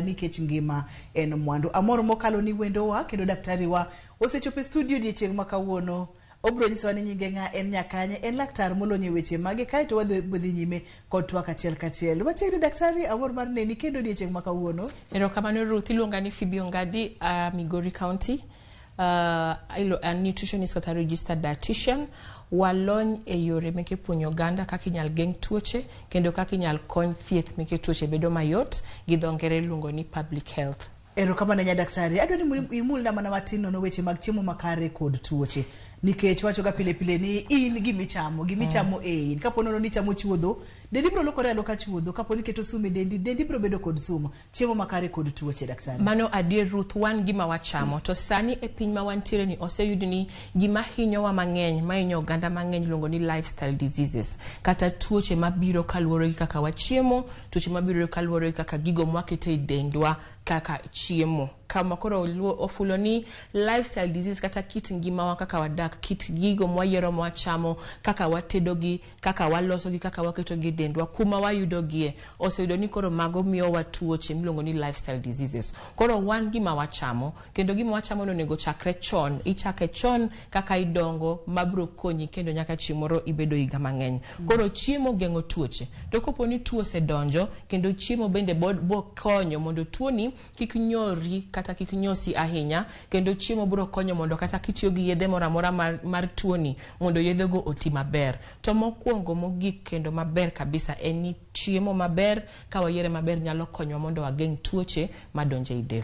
Nikech ngima en mwandu. Amor mokalo ni wendowa kendo daktari wa osechopo e studio odiechieng' ma kawuono. Obiro nyisowa ni nyinge ng'a, en nyakanye, en laktar molony e weche mage, kaeto wadhi dhi nyime kod twak achiel kachiel. Machiegni daktari, amor mar neni kendo odiechieng' ma kawuono. Erokamano Ruth, iluonga ni Phoebe Ongadi, Migori County. A nutritionist kata registered dietitian. Walony e yore meke puonjo oganda kaka inyal geng' tuoche kendo kaka inyal kony thieth meke tuoche bedo mayot, gi dho ngere iluongo ni public health. Erokamano nya daktari. Adwa ni mondo imulna mana matin nono weche mag chiemo makare kod tuoche. Nikech wacho ga pile pile ni in gimichamo, gimichamo e in. Kapo nono ni ichamo chuodho, dendi biro lokore aloka chuodho. Kapo ni iketo sum e dendi, dendi biro bedo kod sum. Chiemo makare kod tuoche, daktari. Mano adier Ruth, wan gima wachamo. To sani e piny ma wantiere ni oseyud ni gima hinyowa mang'eny, mahinyo oganda mang'eny iluongo ni lifestyle diseases. Kata tuoche mabiro kaluwore gi kaka wachiemo, tuoche mabiro kaluwore gi kaka gigo mwaketo e dendwa kaka chiemo. Kama koro ofulo ni lifestyle disease kata kit ngimawa kaka wadak, kit gigo mwayiero mwachamo, kaka watedogi, kaka walosogi, kaka waketogi e dendwa, kuma wayudogie, oseyudo ni koro mago miyowa tuoche miluongo ni lifestyle diseases. Koro wan gima wachamo, kendo gima wachamo no onego chakre chon, ichake chon kaka idongo mabro konyi kendo nyaka chieng' moro ibedo higa mang'eny. Koro chiemo geng'o tuoche. To kopo ni tuo osedonjo, kendo chiemo bende bo konyo mondo tuoni kik nyori kata kik nyosi ahinya, kendo chiemo bro konyo mondo kata kitiyo gi yedhe moro amora mar tuoni mondo yedhego oti maber. To mokwongo mogik kendo maber kabisa en ni chiemo maber ka wayiere maber nyalo konyowa mondo wageng' tuoche madonjo ei del.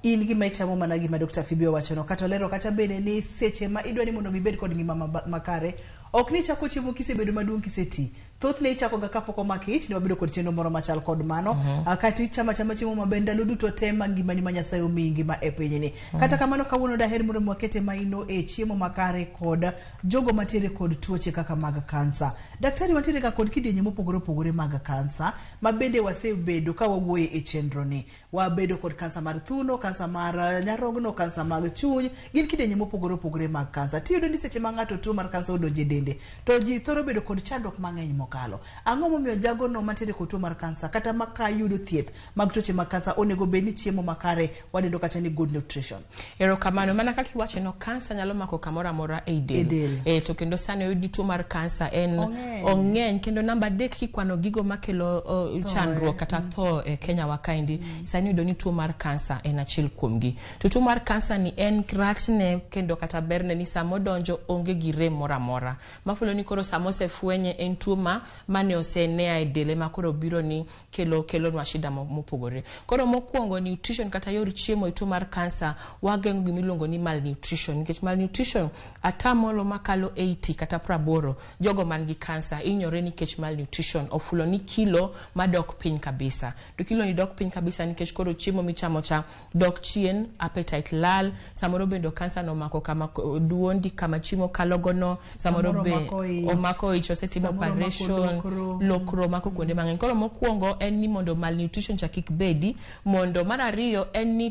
In gima ichamo mana gima Dr. Phoebe owachono, kata olero kacha bende ni seche ma idwa ni mondo mi ibed kod ngima makare, ok ni ichako chiemo kisebedo maduong' kiseti. Thothne ichako ga kapok omaki ich, ne wabedo kod chenro moro machal kod mano. Kata ichamo achama chiemo maber ndalo duto te mag ngimani ma Nyasaye omiyi ngima e pinyni. Kata kamano kawuono daher mondo mi wakete maino e chiemo makare kod jogo mantiere kod tuoche kaka mag kansa. Daktari, wantiere ga kod kidienje mopogore opogore mag kansa ma bende wasebedo ka wawuoye e chenro ni. Wabedo kod kansa mar thuno, kansa mar nyarogno, kansa mag chuny, gin kidienje mopogore opogore mag kansa. Tiyudo ni seche ma ng'ato tuo mar kansa odonjo e dende, to ji thoro bedo kod chandruok mang'eny mokalo. Ang'o momiyo jagono mantiere kod tuo mar kansa kata ma ka yudo thieth mag tuoche mag kansa onego bed ni chiemo makare, wadendo kacha ni good nutrition? Erokamano. Mana kaka iwacho no, kansa nyalo mako kamoro amora ei del. E del. To kendo sani oyud ni tuo mar kansa en Ong'eny. ong'eny, kendo namba 3 kikwano gigo makelo chandruok kata tho e Kenya wa kaendi, sani iyudo ni tuo mar kansa en achiel kuomgi. To tuo mar kansa ni en rachne kendo kata berne ni sama odonjo onge gi rem moro amora. Mafulo ni koro sama osefwenye en tuo ma mane osenea e del ema koro biro ni kelonwa shida mopogore. Koro mokwongo nutrition kata yor chiemo e tuo mar kansa, wageng'o gima iluongo ni malnutrition, nikech malnutrition atamalo makalo 80 kata 80 jogo man gi kansa hinyore nikech malnutrition. Ofulo ni kilo madok piny kabisa. To kilo ni dok piny kabisa nikech koro chiemo michamo cha dok chien, appetite lal, samoro bende kansa no omako kama duondi, kama chiemo kalogono, samoro Samoro be omako ich. omako ich, osetimo Samoro omako operation, lokro. lokro omako kuonde mang'eny. Koro mokwongo en ni mondo malnutrition cha kik bedi, mondo mar ariyo en ni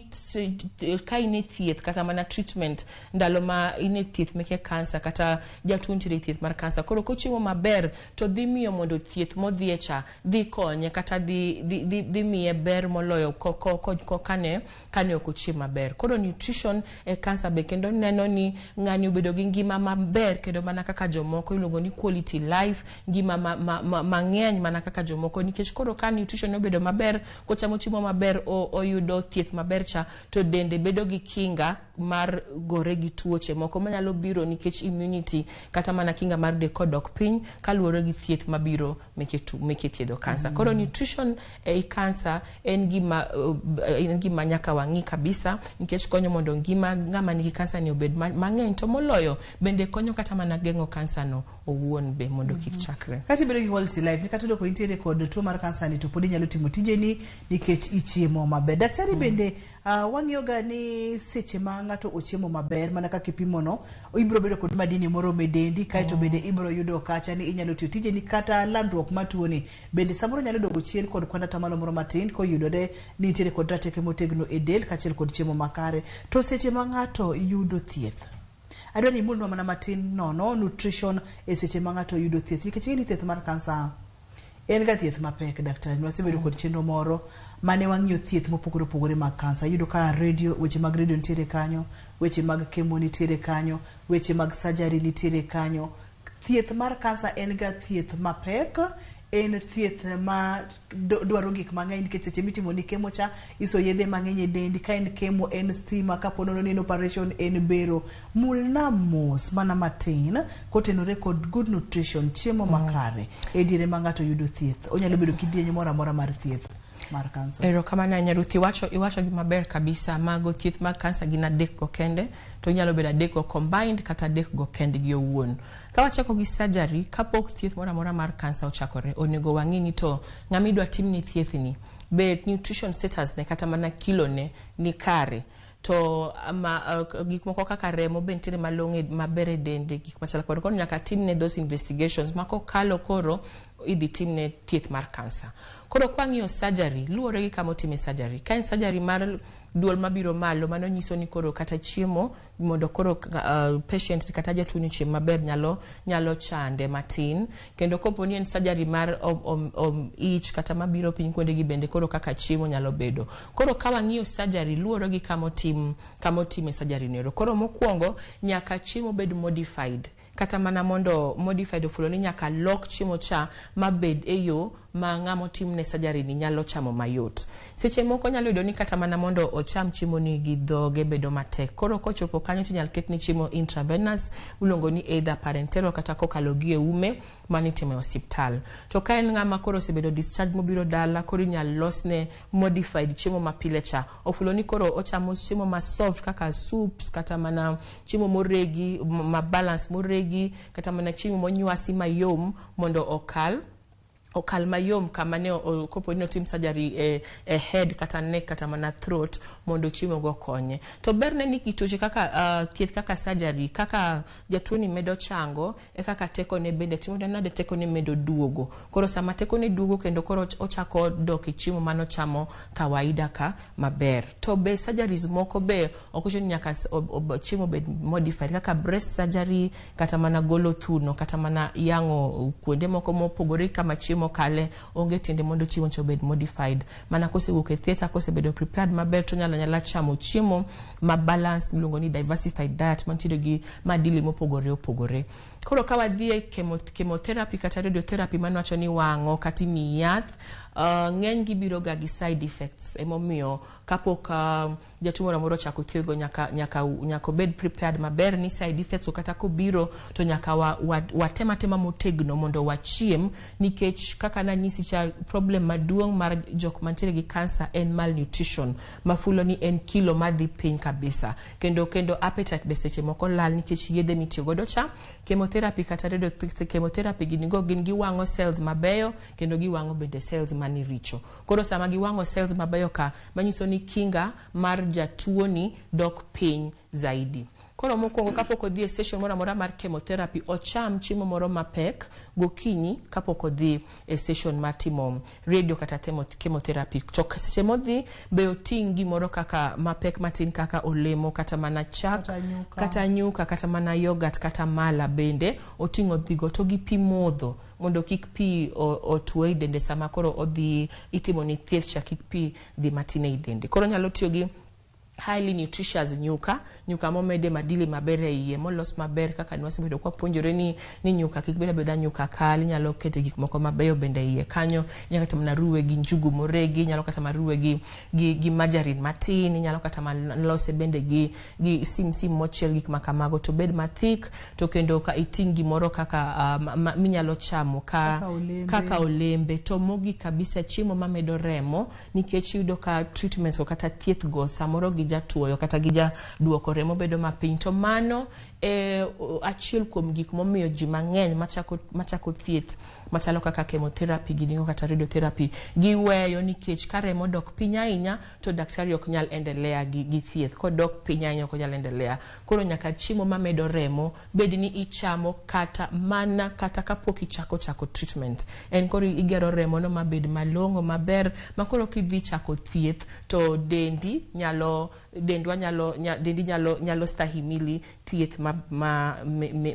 ka in e thieth kata mana treatment, ndalo ma in e thieth meke kansa kata jatuo nitiere e thieth mar kansa, koro kochiemo maber to dhi miyo mondo thieth modhiye cha dhi konye kata dhi miye ber moloyo kane ok ochiem maber. Koro nutrition e kansa be kendo neno ni ng'ani obedo gi ngima maber kendo mana kaka jomoko, iluongo ni quality life, ngima mang'eny mana kaka jomoko, nikech koro ka nutrition obedo maber, kochamo chiemo maber, oyudo thieth maber cha, to dende bedo gi kinga mar gore gi tuoche moko manyalo biro nikech immunity kata mana kinga mar del kodok piny kaluwore gi thieth mabiro meke thiedho kansa. Koro nutrition ei kansa en gima nyaka wang'i kabisa, nikech konyo mondo ngima ng'ama nigi kansa ni obed mang'eny, to moloyo bende konyo kata mana geng'o kansa no owuon be mondo kik chakre. Kata ibedo gi quality life, ni kata doko intiere kod tuo mar kansa ni to pod inyalo timo tijeni nikech ichiemo maber. Daktari bende wang'iyo ga ni seche ma ng'ato ochiemo maber mana kaka ipimo no, ibiro bedo kod madini moro e dendi, kaeto bende ibiro yudo kacha ni inyalo tiyo tijeni kata landruok mar tuoni bende samoro nyalo dogo chien kod kwan atamalo moro matin koyudore ni nitiere kod rateke motegno e del kaachiel kod chiemo makare. To seche ma ng'ato yudo thieth, adwa ni imulnwa mana matin nono nutrition e seche ma ng'ato yudo thieth, nikech ing'e ni thieth mar kansa En ga thieth mapek daktari, wasebedo kod chenro moro mane wang'iyo thieth mopogore opogore mag kansa. Iyudo ka radio, weche mag radio nitiere kanyo, weche mag chemo nitiere kanyo, weche mag surgery nitiere kanyo. Thieth mar kansa en ga thieth mapek, en thieth ma dwaro gik mang'eny nikech seche mitimo ni chemo cha iso yedhe mang'eny e dendi, ka en chemo en stima, kapo nono ni en operation en bero. Mulna mos mana matin kotenore kod good nutrition, chiemo makare e diere ma ng'ato yudo thieth. Onyalo bedo kidienje moro amora mar thieth mar kansa. Erokamano ahinya Ruth, iwacho gima ber kabisa. Mago thieth mag kansa gin adek go kende, to inyalo bedo adek go combined kata adek go kendgi owuon. Ka wachako gi surgery, kapok thieth moro amora mar kansa ochakore, onego wang'i ni to ng'ama idwa timne thieth ni, be nutrition status ne kata mana kilo ne ni kare. To gik moko kaka remo be nitiere malong'o maber e dende, gik machalo kamano. Koro nyaka timne those investigations ma kokalo koro idhi timne thieth mar kansa. Koro kwang'iyo surgery, luwore gi kama otime surgery. Ka en surgery mar duol mabiro malo, mano nyiso ni koro kata chiemo mondo koro patient kata jatuo ni ochiem maber nyalo chande matin. Kendo kopo ni en surgery mar ich kata mabiro piny kuonde gi bende koro kaka chiemo nyalo bedo. Koro ka wang'iyo surgery luwore gi kama otime surgery nero. Koro mokwongo nyaka chiemo bed modified. Kata mana mondo modified ofulo ni nyaka lok chiemo cha mabed e yo ma ng'ama otimne surgery ni nyalo chamo mayot. Seche moko nyalo yudo ni kata mana mondo ocham chiemo ni gi dhoge bedo matek. Koro kochopo kanyo tinyal ketne chiemo intravenous miluongo ni either parenteral kata kokalo gi e ume manitimo e osiptal. To ka en ng'ama koro osebedo discharge mobiro dala, koro inyal losne modified chiemo mapile cha. Ofulo ni koro ochamo chiemo ma soft kaka soups, kata mana chiemo moregi ma balance moregi, kata mana chiemo monywasi mayom mondo okal mayom kama ne kopo ni otim surgery e head kata neck kata mana throat mondo chiemo go konye. To berne ni tuoche kaka thieth kaka surgery, kaka jatuo ni medo chango e kaka tekone bende timo nade, tekone medo duogo. Koro sama tekone duogo kendo koro ochako dok e chiemo manochamo kawaida ka maber. To be surgeries moko be ok ochuno ni nyaka chiemo bed modified kaka breast surgery, kata mana golo thuno, kata mana yang'o kuonde moko mopogore kama chiemo kale, onge tiende mondo chiemo cha obed modified. Mana kosewuok e theatre, kosebedo prepared maber, to onyalo anyala chamo chiemo ma balanced miluongo ni diversified diet mantiere gi madili mopogore opogore. Koro ka wadhi e chemotherapy kata radiotherapy manwacho ni wang'o kata imiyi yath, ng'eny gi biro ga gi side effects. Emomiyo kapok jatuo moro amora ochako thiedho nyaka obed prepared maber ni side effects kata kobiro to nyaka watem atema motegno mondo wachiem, nikech kaka nanyisi cha, problem maduong' mar jok mantiere gi kansa en malnutrition, mafulo ni en kilo madhi piny kabisa, kendo appetite be seche moko lal nikech yedhe mitiyo godo cha, chemotherapy kata radio chemotherapy gini go gin giwang'o cells mabeyo kendo giwang'o bende cells mani richo. Koro sama giwang'o cells mabeyo ka, manyiso ni kinga mar jatuoni dok piny zaidi. Koro mokwongo kapok odhi e session moro amora mar chemotherapy, ocham chiemo moro mapek gokinyi kapok odhi e session mar timo radio kata chemotherapy. To seche modhi be oting' gimoro kaka mapek matin kaka olemo, kata mana chak, kata nyuka, kata nyuka, kata mana yogurt, kata mala bende oting'o dhigo, to gi pi modho mondo kik pi otwo e dende sama koro odhi itimo ni thieth cha, kik pi dhi matin ei dende. Koro onyalo tiyo gi highly nutritious nyuka, nyuka momede madili maber e iye, molos maber kaka nwasebedo kwapuonjore ni nyuka kik bed abeda nyuka kal, inyalo kete gik moko mabeyo bende e iye kanyo. Inyalo kata mana ruwe gi njugu moregi, inyalo kata mana ruwe gi margarine matin, inyalo kata mana lose bende gi sim mochiel, gik ma kamago, to bed mathik. To kendo ka iting' gimoro kaka minyalo chamo ka kaka olembe. Kaka olembe. To mogik kabisa, chiemo mamedo remo, nikech iyudo ka treatments go kata thieth go samoro gi jatuoyo kata gi jaduoko remo bedo mapiny, to mano e achiel kuom gik momiyo ji mang'eny machako thieth machalo kaka chemotherapy ginigo kata radiotherapy giweyo, nikech ka remo dok piny ahinya to daktari ok nyal endelea gi thieth. Kodok piny ahinya ok onyal endelea. Koro nyaka chiemo mamedo remo bed ni ichamo kata mana kata kapok ichako chako treatment en koro igero remo no mabed malong'o maber ma koro kidhi chako thieth to dendi nyalo dendwa nyalo dendi nyalo stahimili thieth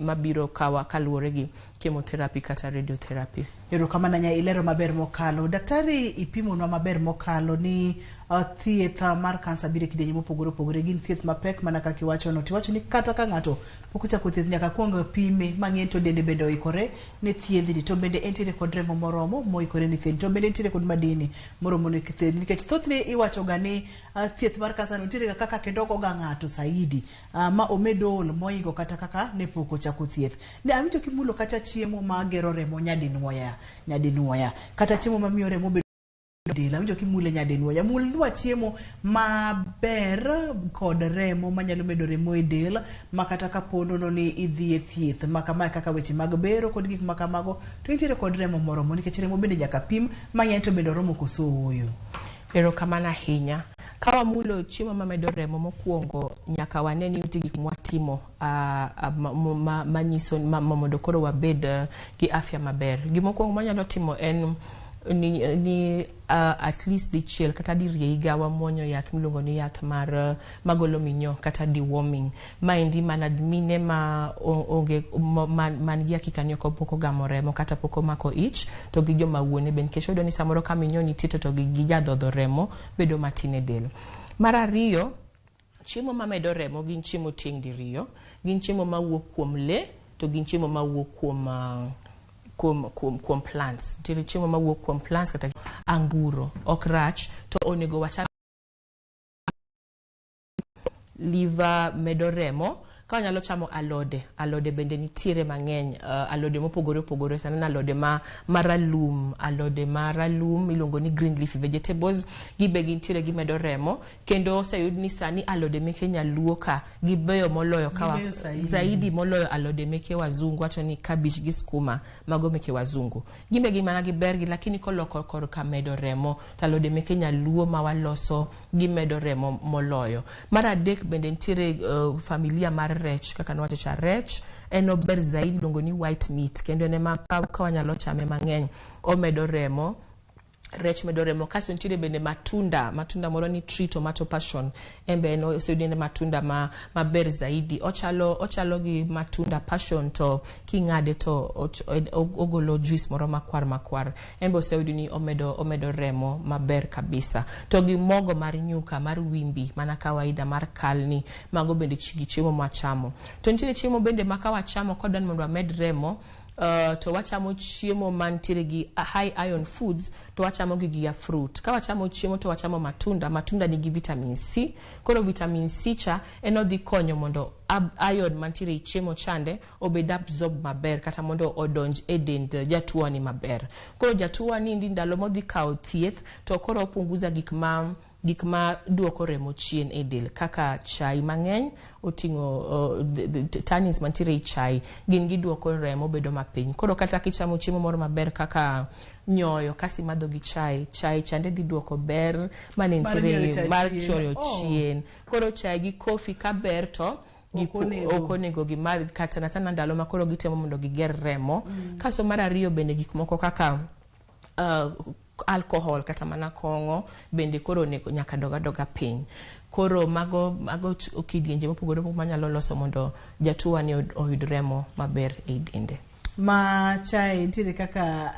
mabiro kawa kaluwore gi chemotherapy kata radiotherapy. Erokamano ahinya ilero maber mokalo. Daktari ipimonwa maber mokalo ni thieth mar kansa biro e kidienje mopogore opogore. Gin thieth mapek mana kaka iwachono. Tiwacho ni kata ka ng'ato pok ochako thieth nyaka kuong pime mang'e to dende bende oikore ne thiedhni. To bende entiere kod remo moromo moikore ne thiedhni. To bende entiere kod madini moromo ne thiedhni. Nikech thothne iwacho ga ni thieth mar kansa no nitiere ga kaka kendo ogo ga ng'ato saidi ma omed ol moingo kata kaka ne pok ochako thieth. Ne awinjo kimulo kata chiemo magero remo nyadinwoya nyadinwoya kata chiemo mamiyo remo bedo del awinjo kimule nyadinwoya mulnwa chiemo maber kod remo manyalo medo remo e del ma kata kapo nono ni idhi e thieth ma kamae kaka weche mag bero kod gik ma kamago to intiere kod remo moromo nikech remo bende nyaka pim mang'e to bende oromo koso ooyo. Erokamano ahinya. Ka wamulo chiemo mamedo remo mokwongo nyaka wane ni nitie gik mwatimo manyiso mondo koro wabed gi afya maber. Gimokwongo mwanyalo timo en ni at least dichiel kata diriyo e higa wamuonyo yath miluongo ni yath mar magolo minyoo kata deworming. Maendi mana mine ma onge man gi hakika ni pok ogamo remo kata pok omako ich to gi joma wuone be nikech wayudo ni samoro ka minyoo nitie to gijadhodho remo bedo matin e del. Mar ariyo, chiemo mamedo remo gin chiemo tieng' diriyo. Gin chiemo mawuok kuom lee to gin chiemo mawuok kuom plants. Nitiere chiemo mawuok kuom plants kata anguro ok rach to onego wacham liver medo remo. Ka wanyalo chamo alode, alode bende nitiere mang'eny, alode mopogore opogore sana alode ma maralum, alode maralum iluongo ni green leafy vegetables, gibe gintiere gimedo remo kendo oseyud ni sani alode meke nyaluo ka gibeyo moloyo ka zaidi moloyo alode meke wazungu, wacho ni cabbage gi skuma mago meke wazungu. Gimbe gi mana giber gi lakini koloko korka medo remo to alode meke nyaluo ma waloso gimedo remo moloyo. Mar adek bende nitiere familia mar rech kaka nwawacho cha rech en ober zaidi iluongo ni white meat kendo en ema ka wanyalo chame mang'eny omedo remo. Rech medo remo. Kasto nitiere bende matunda, matunda moro ni tree tomato passion, en be en oseyud ni en matunda maber zaidi. Ochalo gi matunda passion to king'ade to ogolo juice moro makwar makwar. En be oseyud ni omedo remo maber kabisa. To gi mogo mar nyuka mar wimbi mana kawaida mar kalni, mago bende gi chiemo mwachamo. To nitiere chiemo bende ma ka wachamo kodwa ni mondo wamed remo, to wachamo chiemo mantiere gi high iron foods to wachamo gi gi fruit. Ka wachamo chiemo to wachamo matunda, matunda nigi vitamin C. Koro vitamin C cha en odhi konyo mondo iron mantiere e chiemo chande obed absorb maber kata mondo odonj e dend jatuo ni maber. Koro jatuo ni ndi ndalo modhi kawo thieth to koro opunguza gik ma duoko remo chien e del kaka chai mang'eny oting'o tannins mantiere e chai gin giduoko remo bedo mapiny. Koro kata kichamo chiemo moro maber kaka nyoyo kasi madho gi chai, chai chande dhi duoko ber mane nitiere mar choyo chien. Koro chai gi kofi ka ber to ok onego gimadh kata sana ndalo ma koro gitemo mondo giger remo. Kasto mar ariyo bende gik moko kaka alcohol kata mana kong'o bende koro onego nyaka doga doga piny. Koro mago kidienje mopogore opogore manyalo loso mondo jatuo ni oyud remo maber e dende. Ma chai nitiere kaka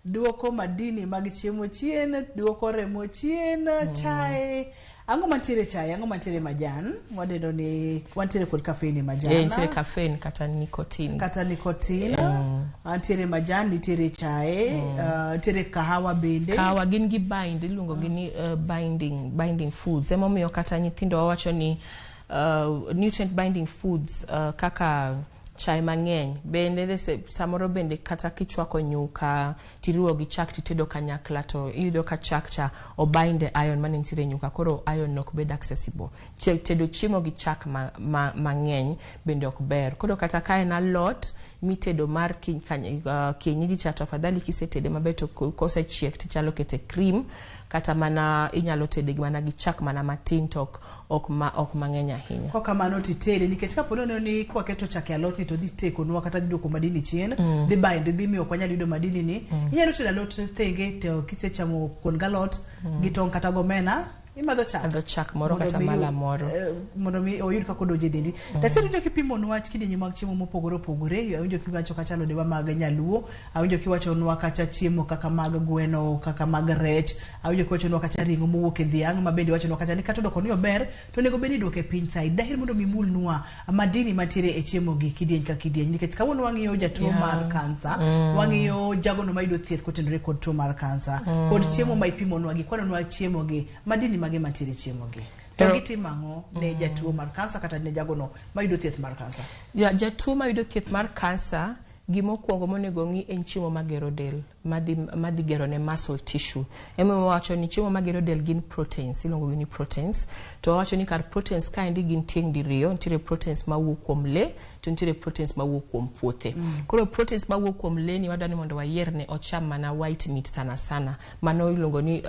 duoko madini mag chiemo chien, duoko remo chien, chai. Ang'o mantiere chai, ang'o mantiere majan? Waneno ni wantiere kod caffeine majan. Nitiere caffeine kata nicotine. Kata nicotine. Nitiere majan, nitiere chai, nitiere kahawa bende. Kahawa gin gi bind, iluongo gi ni binding foods. Emomiyo kata nyithindo wawacho ni nutrient binding foods kaka chai mang'eny bende samoro bende kata kichwako nyuka tiriwo gi chak titedo kanyakla to iyudo ka chak cha obind iron mane nitiere nyuka, koro iron ok bed accessible. Tedo chiemo gi chak mang'eny bende ok ber. Koro kata ka en alot mitedo mar kienyeji cha to afadhali kisetede maber to kosechiek tichalo kete cream kata mana inyalo tede mana gi chak mana matin to ok mang'eny ahinya. Kwa kamano titede nikech kapo ni kwaketo chak e alot ni to dhi tekonwa kata dhi duoko madini chien, dhi bind dhi miyo ok wanyal yudo madini ni. Inyalo tedo alot thenge to kisechamo kuon galot gi tong' kata gomena Imadho chak. Madho chak moro Mondo kata mi- mala moro. Mondo mi oyud kaka odonjo e dendi. Daktari, awinjo kipimonwa kidienje mag chiemo mopogore opogore. Awinjo kiwacho kata alodewa mag nyaluo, awinjo kiwachonwa kata chiemo kaka mag gweno, kaka mag rech, awinjo kiwachonwa kata ring'o mowuok e dhiang' ma bende iwachonwa kata ni kata odoko ni ober to onego bed ni iduoke piny saidi. Daher mondo mi imulnwa madini mantiere e chiemo gi kidieny ka kidieny nikech kawuono wang'iyo jatuo mar kansa, wang'iyo jagono mayudo thieth kotenore kod tuo mar kansa, kod chiemo ma ipimonwa gi, kwanonwa chiemo gi, madini mage mantiere e chiemo gi. To gitimo ang'o ne jatuo mar kansa kata ne jagono mayudo thieth mar kansa? Jatuo mayudo thieth mar kansa, gimokwongo monego ong'i en chiemo magero del, madhi gero ne muscle tissue. Emomiyo wawacho ni chiemo magero del gin proteins, iluongo gi ni proteins. To wawacho ni kar proteins kaendi gin tieng' diriyo, nitiere proteins mawuok kuom lee to nitiere proteins mawuok kuom puothe. Koro proteins mawuok kuom lee ni wadwa ni mondo wayier ne ocham mana white meat sana sana. Mano iluongo ni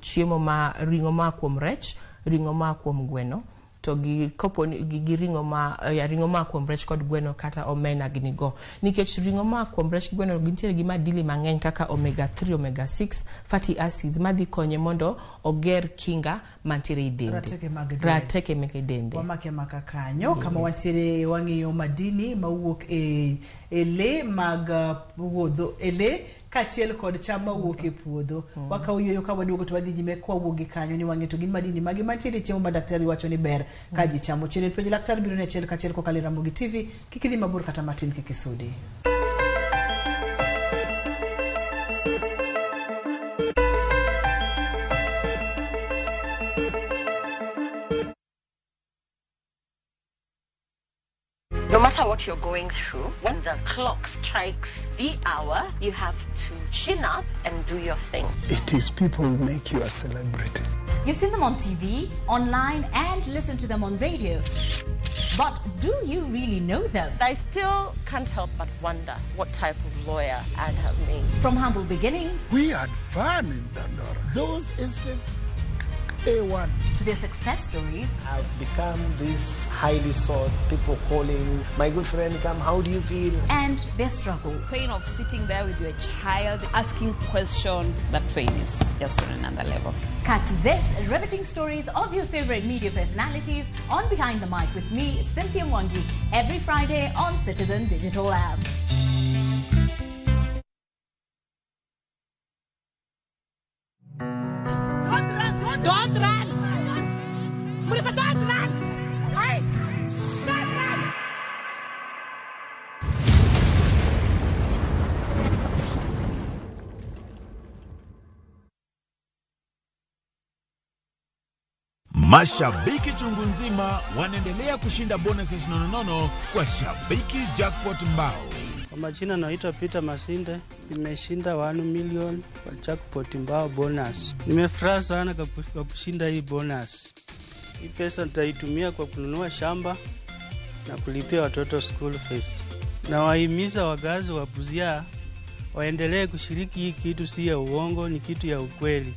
chiemo ma ring'o maa kuom rech, ring'o maa kuom gweno, to gi kopo ni gi ring'o ma ya ring'o ma kuom rech kod gweno kata omena gini go. Nikech ring'o ma kuom rech gi gweno gintiere gi madili mang'eny kaka omega 3, omega 6, fatty acids madhi konye mondo oger kinga mantiere e dende. Rateke mag del. Rateke meke dende. Wamake maka kanyo kama wantiere wang'iyo madini mawuok e lee mag puodho, e lee kaachiel kod cham mawuok e puodho. Wakawo yueyo ka waduogo to wadhi nyime kwawuok gi kanyo ni wang'e to gin madini mage mantiere e chiemo ma daktari wacho ni ber ka ji chamo. Chien penjo laktar biro ni achiel kachiel kokalo e Ramogi TV. Kik idhi mabor kata matin, kik isudi. No matter what you're going through, when the clock strikes the hour, you have to chin up and do your thing. It is people who make you a celebrity. You've seen them on TV, online, and listen to them on radio. But do you really know them? I still can't help but wonder what type of lawyer I'd have made. From humble beginnings. We had fun in Dandora. Those estates, A1. To their success stories. I've become this highly sought, people calling, my good friend, come, how do you feel? And their struggle. Pain of sitting there with your child, asking questions, that pain is just on another level. Catch this riveting stories of your favorite media personalities on Behind the Mic with me, Cynthia Mwangi, every Friday on Citizen Digital App. Don't run! Don't run! Don't run! Hey! Don't run! Mashabiki chungu nzima wanaendelea kushinda bonuses nononono kwa Shabiki Jackpot Mbao. Kwa majina naitwa Peter Masinde, nimeshinda 1 million kwa jackpot mbao bonus. Nimefurahi sana kwa kushinda hii bonus. Hii pesa nitaitumia kwa kununua shamba na kulipia watoto school fees. Nawahimiza wakazi wa Busia waendelee kushiriki hii kitu, si ya uongo, ni kitu ya ukweli.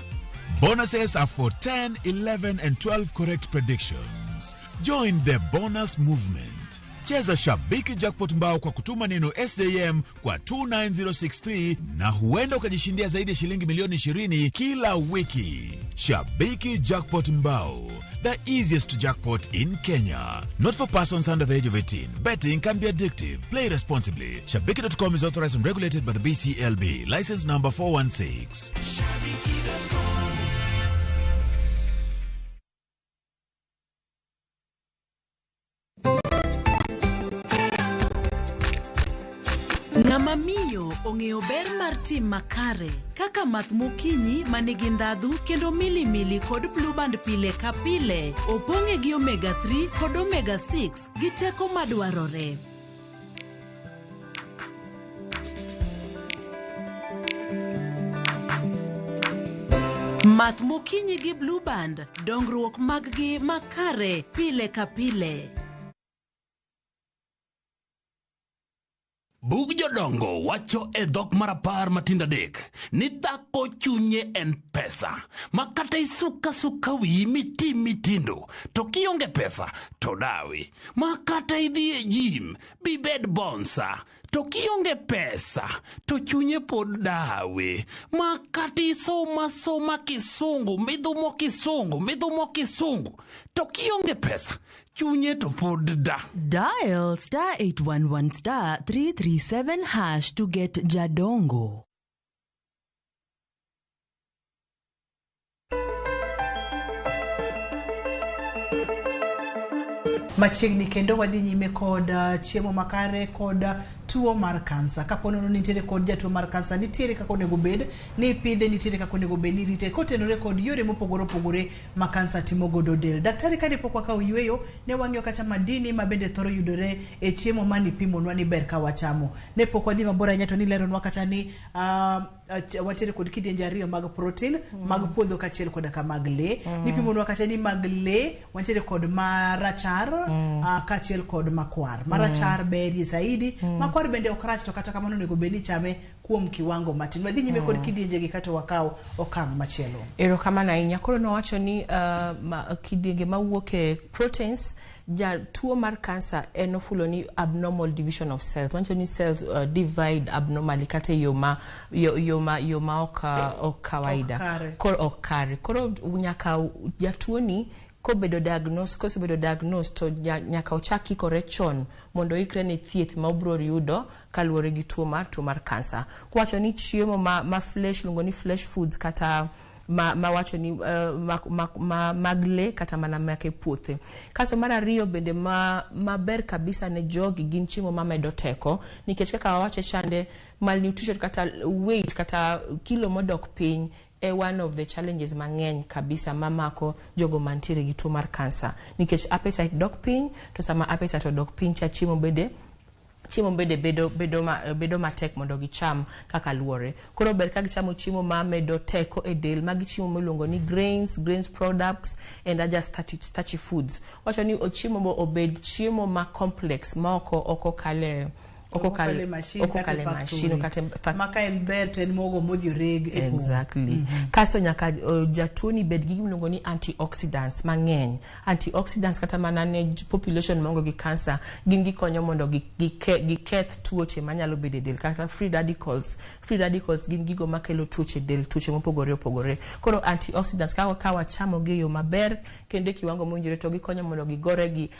Bonuses are for 10, 11 and 12 correct predictions. Join the bonus movement. Cheza Shabiki Jackpot Mbao kwa kutuma neno SJM kwa 29063 na huenda ukajishindia zaidi ya shilingi milioni 20 kila wiki. Shabiki Jackpot Mbao, the easiest jackpot in Kenya. Not for persons under the age of 18. Betting can be addictive. Play responsibly. Shabiki.com is authorized and regulated by the BCLB. License number 416. Shabiki.com. Ng'ama miyo ong'eyo ber mar tim makare kaka math mokinyi manigi ndhadhu kendo milimili kod blue band pile ka pile opong'e gi omega 3 kod omega 6 gi teko madwarore. Math mokinyi gi blue band dongruok maggi makare pile ka pile. Bug jodongo wacho e dhok mar 10 matindo 3 ni dhako chunye en pesa ma kata isuka suka wiyi mitim mitindo to kionge pesa to dawi ma kata idhi e gym bibed bonsa. To kionge pesa to chunye pod dawe. Ma kata isoma soma kisungu, midhumo kisungu, midhumo kisungu. To kionge pesa, chunye to pod da. Dial star 811 star 337 hash to get Jadongo. Machiegni kendo wadhi nyime kod chiemo makare kod tuo mar kansa. Kapo nono nitiere kod jatuo mar kansa, nitiere kaka onego bed ni ipidhe, nitiere kaka onego bed ni irite kotenore kod yore mopogore opogore ma kansa timo godo del. Daktari, kane pok wakawo yueyo, ne wang'iyo kacha madini ma bende thoro yudore e chiemo mane ipimonwa ni ber ka wachamo. Ne pok wadhi mabor ahinya to nileronwa kacha ni wantiere kod kidienje ariyo mag protein, mag puodho kaachiel koda ka mag lee. Nipimonwa kacha ni mag lee wantiere kod marachar kaachiel kod makwar. Marachar berie zaidi, makwar bende ok rach to kata kamano onego bed ni ichame kuom kiwango matin. Wadhi nyime kod kidienje gi kato wakaw okang' machielo. Erokamano ahinya. Koro nowacho ni kidienge mawuok e proteins, jatuo mar kansa en ofulo ni abnormal division of cells. Wacho ni cells divide abnormally kata e yo ma yo ma ok kawaida. Ok kare. Koro ok kare. Koro nyaka jatuo ni kobedo diagnose, kosebedo diagnose to nyaka ochak kikore chon mondo oikre ne thieth ma obiro yudo kaluwore gi tuo mar kansa. Kowacho ni chiemo ma flesh, luongo ni flesh foods kata ma wacho ni mag lee kata mana make puothe. Kasto mar ariyo bende maber kabisa ne jogi gin chiemo mamedo teko, nikech kaka wawache chande malnutrition kata weight kata kilo modok piny e one of the challenges mang'eny kabisa mamako jogo mantiere gi tuo mar kansa, nikech appetite dok piny, to sama appetite odok piny cha chiemo bende bedo matek mondo gicham kaka luore. Koro ber ka gichamo chiemo ma medo teko e del, magi chiemo miluongo ni grains, grains products and other starchy foods. Wacho ni chiemo mo obed chiemo ma complex ma ok okale machine kata maka en ber to en mogo modhi oreg e pong. Exactly. Kasto nyaka jatuo ni bed gi gimiluongo ni antioxidants mang'eny. Antioxidants kata mana ne population maonge gi kansa gin gikonyo mondo giketh tuoche manyalo bedo e del kata free radicals. Free radicals gin gigo makelo tuoche e del, tuoche mopogore opogore. Koro antioxidants ka wachamo gi e yo maber kendo e kiwango mowinjore to gikonyo mondo gigore gi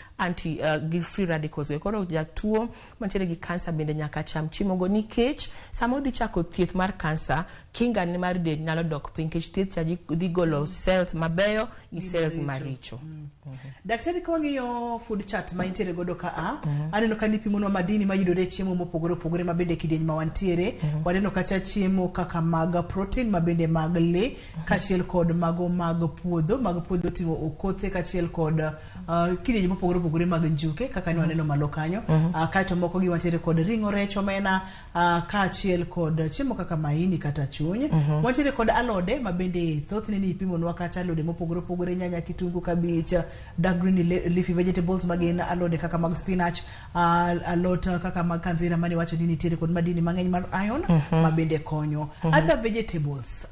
gi free radicals. Koro jatuo mantiere gi kansa bende nyaka cham chiemo go, nikech sama odhi chako thieth mar kansa, kinga ne mar del nyalo dok piny nikech thieth cha dhi golo cells mabeyo gi cells maricho. Daktari, ka wang'iyo food chart ma intiere godo ka a, aneno ka nipimonwa madini mayudore e chiemo mopogore opogore ma bende kidieny ma wantiere. Waneno kacha chiemo kaka mag protein ma bende mag lee kaachiel kod mago mag puodho. Mag puodho oting'o okothe kaachiel kod kidienje mopogore opogore mag njuke kaka ne waneno malo kanyo. Kaeto moko gi wantiere kod ring'o, rech, omena, kaachiel kod chiemo kaka maini kata chuny. Wantiere kod alode ma bende thothne ni ipimonwa kacha alode mopogore opogore, nyanya, kitungu, kabich, dark green leafy vegetables magin alode kaka mag spinach, alot kaka mag kanzira mane wacho ni nitiere kod madini mang'eny mar iron ma bende konyo. Other vegetables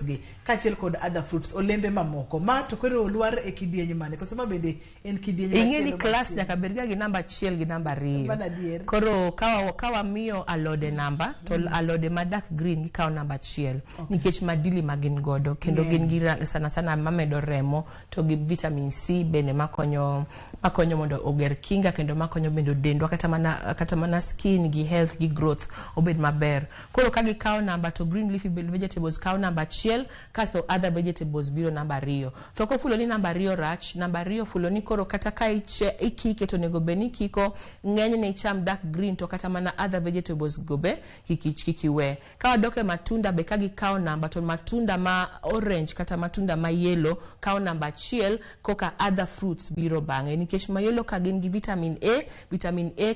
gi kaachiel kod other fruits, olembe mamoko ma to koro lwar e kidieny mane koso ma bende en kidieny machielo. Ing'e ni class nyaka bed ga gi namba 1 gi namba 2. Koro ka wamiyo alode namba to alode ma dark green gikawo namba 1 nikech madili ma gin godo kendo gin gi sana sana mamedo remo to gi vitamin C bende makonyo mondo oger kinga kendo makonyo bende dendwa kata mana skin gi health gi growth obed maber. Koro ka gikawo namba to green leafy vegetables kawo namba 1, kasto other vegetables biro namba 2. To kofulo ni namba 2 rach, namba 2 fulo ni koro kata ka ikike to onego bed ni ikiko ng'enyne icham dark green to kata mana other vegetables go be kik iwe. Ka wadok e matunda be ka gikawo namba to matunda ma orange kata matunda ma yellow kawo namba 1 koka other fruits biro bang'e, nikech ma yellow ka gin gi vitamin A,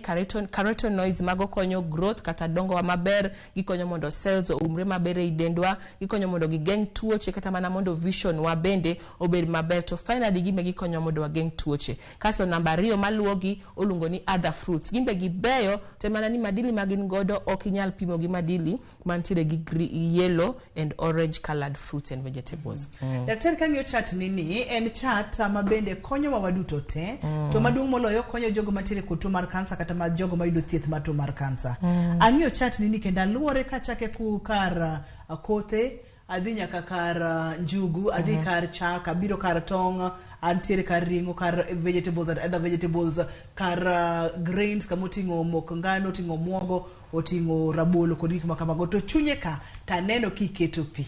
carotenoids mago konyo growth kata dongo wa maber, gikonyo mondo cells oumre maber ei dendwa, gikonyo mondo gigeng' tuoche kata mana mondo vision wa bende obed maber. To finally gime gikonyo mondo wageng' tuoche. Kasto namba 2 maluwogi oluongo ni other fruits. fruits gin be gibeyo to en mana ni madili ma gin godo ok inyal pimo gi madili mantiere gi yellow and orange colored fruits and vegetables. Daktari, kang'iyo chat ni ni en chat ma bende konyowa waduto te. To maduong' moloyo konyo jogo mantiere kod tuo mar kansa kata ma jogo mayudo thieth mar tuo mar kansa. Ang'iyo chat ni ni kendo aluore kachake ku kar kothe adhi nyaka kar njugu adhi kar chak abiro kar tong' antiere kar ring'o kar vegetables and other vegetables kar grains kama oting'o mok ngano oting'o muogo oting'o rabolo kod gik ma kamago to chunye ka taneno kiketo pi.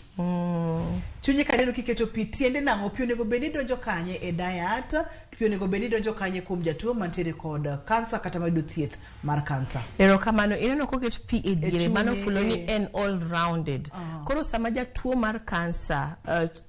Chunye ka aneno kiketo pi tiende nang'o pi onego bed ni donjo kanye e diet pi onego bed ni donjo kanye kuom jatuo mantiere kod kansa kata mayudo thieth mar kansa. Erokamano. Ineno koket pi e diere mano chunye, fulo ni en all rounded. Koro sama jatuo mar kansa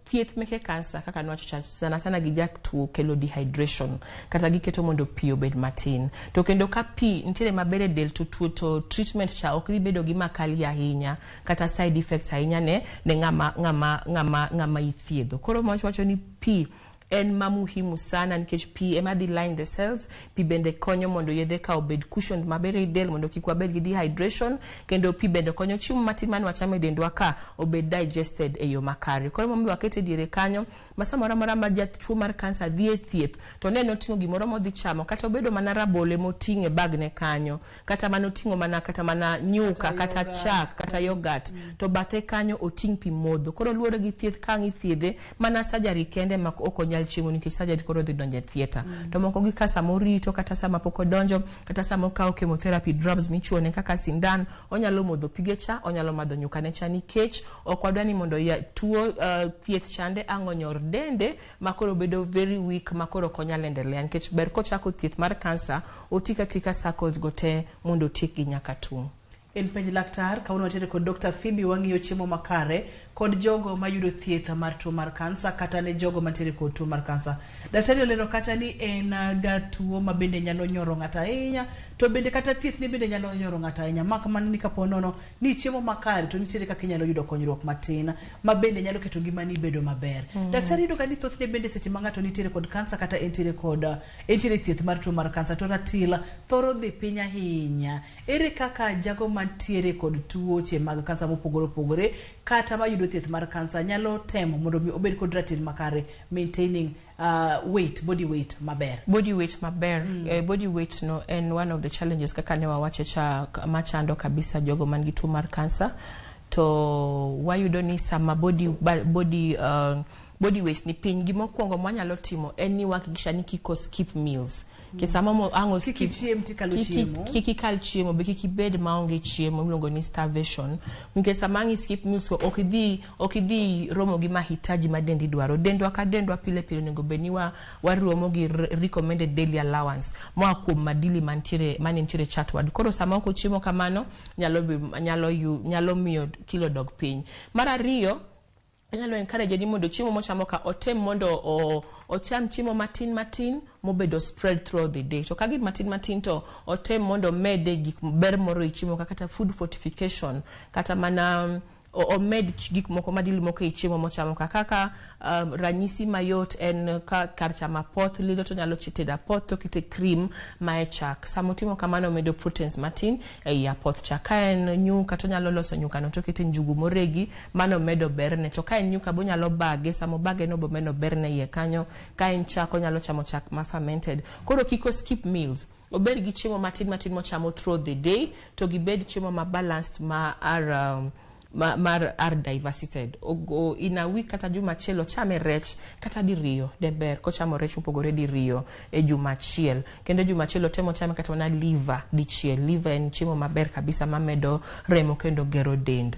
thieth meke kansa kaka nwacho cha sana sana gi jatuo kelo dehydration kata giketo mondo pi obed matin. To kendo ka pi nitiere maber e del to tuo to treatment cha ok dhi bedo gi makali ahinya kata side effects ahinya ne ne ng'ama ng'ama ng'ama ng'ama ithiedho. Koro mwacho wacho ni pi en ma muhimu sana nikech pi ema dhi line the cells pi bende konyo mondo yedhe ka obed cushioned maber e del mondo kik wabed gi dehydration kendo pi bende konyo chiemo matin mane wachamo e dendwa ka obed digested e yo makare. Koro momiyo wakete diere kanyo ma samoro amora ma jatuo mar kansa dhi e thieth to ne noting'o gimoro modhi chamo kata obedo mana rabolo emoting'o e bagne kanyo kata mana oting'o mana kata mana nyuka kata chak kata yogurt to bathe kanyo oting' pi modho. Koro luwore gi thieth ka ang' ithiedhe mana surgery kende ma ok onyal chiemo nikech surgery koro dhi donjo e theatre. To moko gi ka sama orito kata sama pok odonjo kata sama okawo chemotherapy drugs michuone kaka sindan onyalo modho pige cha onyalo madho nyuka ne cha nikech ok wadwa ni mondo ya, tuo thieth chande ang' onyor dende ma koro bedo very weak ma koro ok onyal endelea nikech ber kochako thieth mar kansa otika tika circles go te mondo otiekgi nyaka tung'. En penj laktar kawuono wantiere kod Dr. Phoebe wang'iyo chiemo makare kod jogo mayudo thieth mar tuo mar kansa kata ne jogo mantiere kod tuo mar kansa. Daktari olero kacha ni en ga tuo ma bende nyalo nyoro ng'ato ahinya to bende kata thieth ne bende nyalo nyoro ng'ato ahinya mak mana ni kapo nono ni chiemo makare to nitiere kaka inyalo yudo konyruok matin ma bende nyalo keto ngimani bedo maber. Daktari yudo ka ni thothne bende seche ma ng'ato nitiere kod kansa kata entiere kod entiere thieth mar tuo mar kansa to ratil thoro dhi piny ahinya. Ere kaka jago mantiere kod tuoche mag kansa mopogore opogore kata mayudo thieth mar kansa nyalo temo mondo mi obed kod ratil makare maintaining weight body weight maber. Body weight maber. Body weight no en one of the challenges kaka ne wawacho cha machando kabisa jogo man gi tuo mar kansa to wayudo ni sama body weight ni piny gimokwongo mwanyalo timo en ni wahakikisha ni kik skip meals. Nikech sama ang' o Kik skip ichiem tikalo chiemo. Kik ikal chiemo be kik ibed maonge chiemo miluongo ni starvation nikech sama ang' i skip meals go ok idhi romo gi mahitaji ma dendi dwaro. Dendwa ka dendwa pile pile onego bed ni waromo gi recommended daily allowance moa kuom madili mantiere mane nitiere chatward. Koro sama ok ochiemo kamano nyalo miyo kilo dog piny. Mar ariyo anyalo encourage ni mondo chiemo mochamo ka otem mondo ocham chiemo matin matin mobedo spread throughout the day. To ka gin matin matin to otem mondo omede gik ber moro e chiemo kata food fortification kata mana omed gik moko madili moko e chiemo mochamo ka kaka ranyisi mayot en ka kar chamo apoth lilo to onyalo tedo apoth to okete cream ma e chak. Sama otimo kamano omedo proteins matin ei apoth cha. Ka en nyuka to onyalo loso nyuka no to okete njugu moregi mano medo berne. To ka en nyuka bo onyalo bage sama obage no bomedo berne iye kanyo. Ka en chak onyalo chamo chak ma fermented. Koro kik o skip meals. Obed gi chiemo matin matin mochamo throughout the day to gibed chiemo ma balanced ma are mar are diversified. In a week kata juma achiel ochame rech kata diriyo de ber kochamo rech mopogore diriyo e juma achiel. Kendo juma achiel otemo chame kata mana liver dichiel. Liver en chiemo maber kabisa mamedo remo kendo gero dend.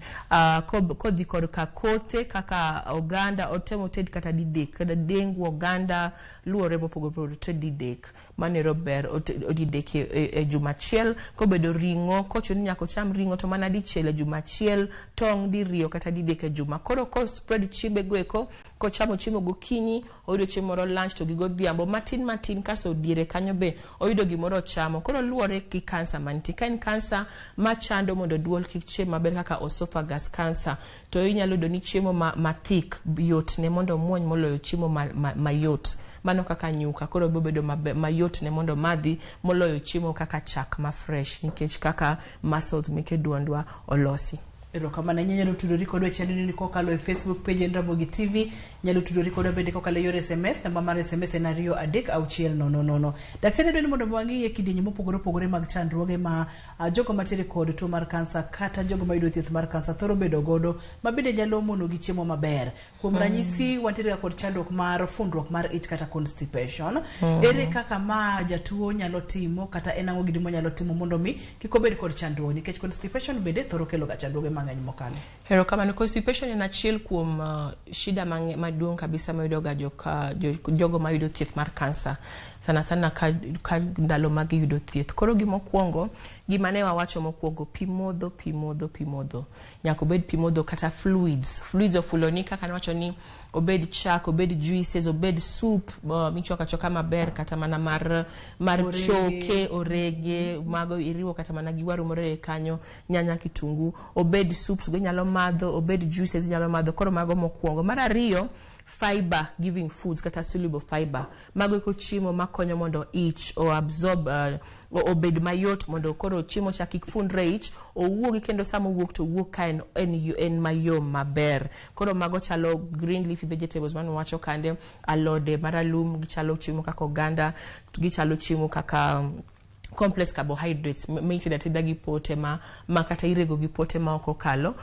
Kodhi korka kothe kaka oganda otemo ted kata didek kata dengu oganda luwore mopogore opogore oted didek. Mano ero ber didek e juma achiel. Kobedo ring'o kochuno ni nyaka ocham ring'o to mana dichiel e juma achiel. tong' diriyo kata didek e juma. Koro ko spread chiembe go eko, kochamo chiemo gokinyi, oyudo chiemo moro lunch to gi godhiambo matin matin, kasto diere kanyo be oyudo gimoro ochamo. Koro luwore gi kansa mantie. Ka en kansa machando mondo duol kik chiem maber kaka esophagus cancer, to inyalo yudo ni chiemo ma thick yot ne mondo omuony moloyo chiemo mayot. Mano kaka nyuka, koro biro bedo mayot ne mondo omadhi moloyo chiemo kaka chak ma fresh, nikech kaka muscles meke duondwa olosi. Erokamano ahinya. Inyalo tudori kodwa e chenro ni kokalo e Facebook page en Ramogi TV. Inyalo tudori kodwa bende kokalo e yor SMS. Namba mar SMS en 23600. Daktari, adwa ni mondo wang'iye kidienje mopogore opogore mag chandruoge ma jogo matiere kod tuo mar kansa kata jogo mayudo thieth mar kansa thoro bedo godo ma bende nyalo mono gi chiemo maber. Kuom ranyisi, wantiere ga kod chandruok mar fundruok mar ich kata constipation. Ere kaka ma jatuo nyalo timo kata en ang'o gini monyalo timo mondo mi kik obed kod chandruok, nikech constipation bende thoro kelo ga chandruoge mang'eny mokalo? Erokamano. Constipation en achiel kuom shida maduong' kabisa mayudo ga jogo mayudo thieth mar kansa. Sana sana ka ndalo ma giyudo thieth. Koro gimokwongo, gima ne wawacho mokwongo, pi modho, pi modho, pi modho. Nyaka obed pi modho kata fluids. Fluids ofulo ni kaka nawacho ni obed chak, obed juices, obed soup michwako achwaka maber, kata mana mar Orege. choke, orege, mago iriwo kata mana gi waru moro e kanyo, nyanya, kitungu, obed soups go inyalo madho, obed juices inyalo madho. Koro mago mokwongo. Mar ariyo, fiber giving foods kata soluble fiber. Mago eko chiemo makonyo mondo ich o absorb, obed mayot mondo koro chiemo cha kik fundre e ich, owuogi kendo sama owuok to owuok ka en mayom maber. Koro mago chalo green leafy vegetables mane wawacho kande, alode maralum, gichalo chiemo kaka oganda, gichalo chiemo kaka complex carbohydrates mitedo ateda gi pote ma kata irego gi pote ma ok okalo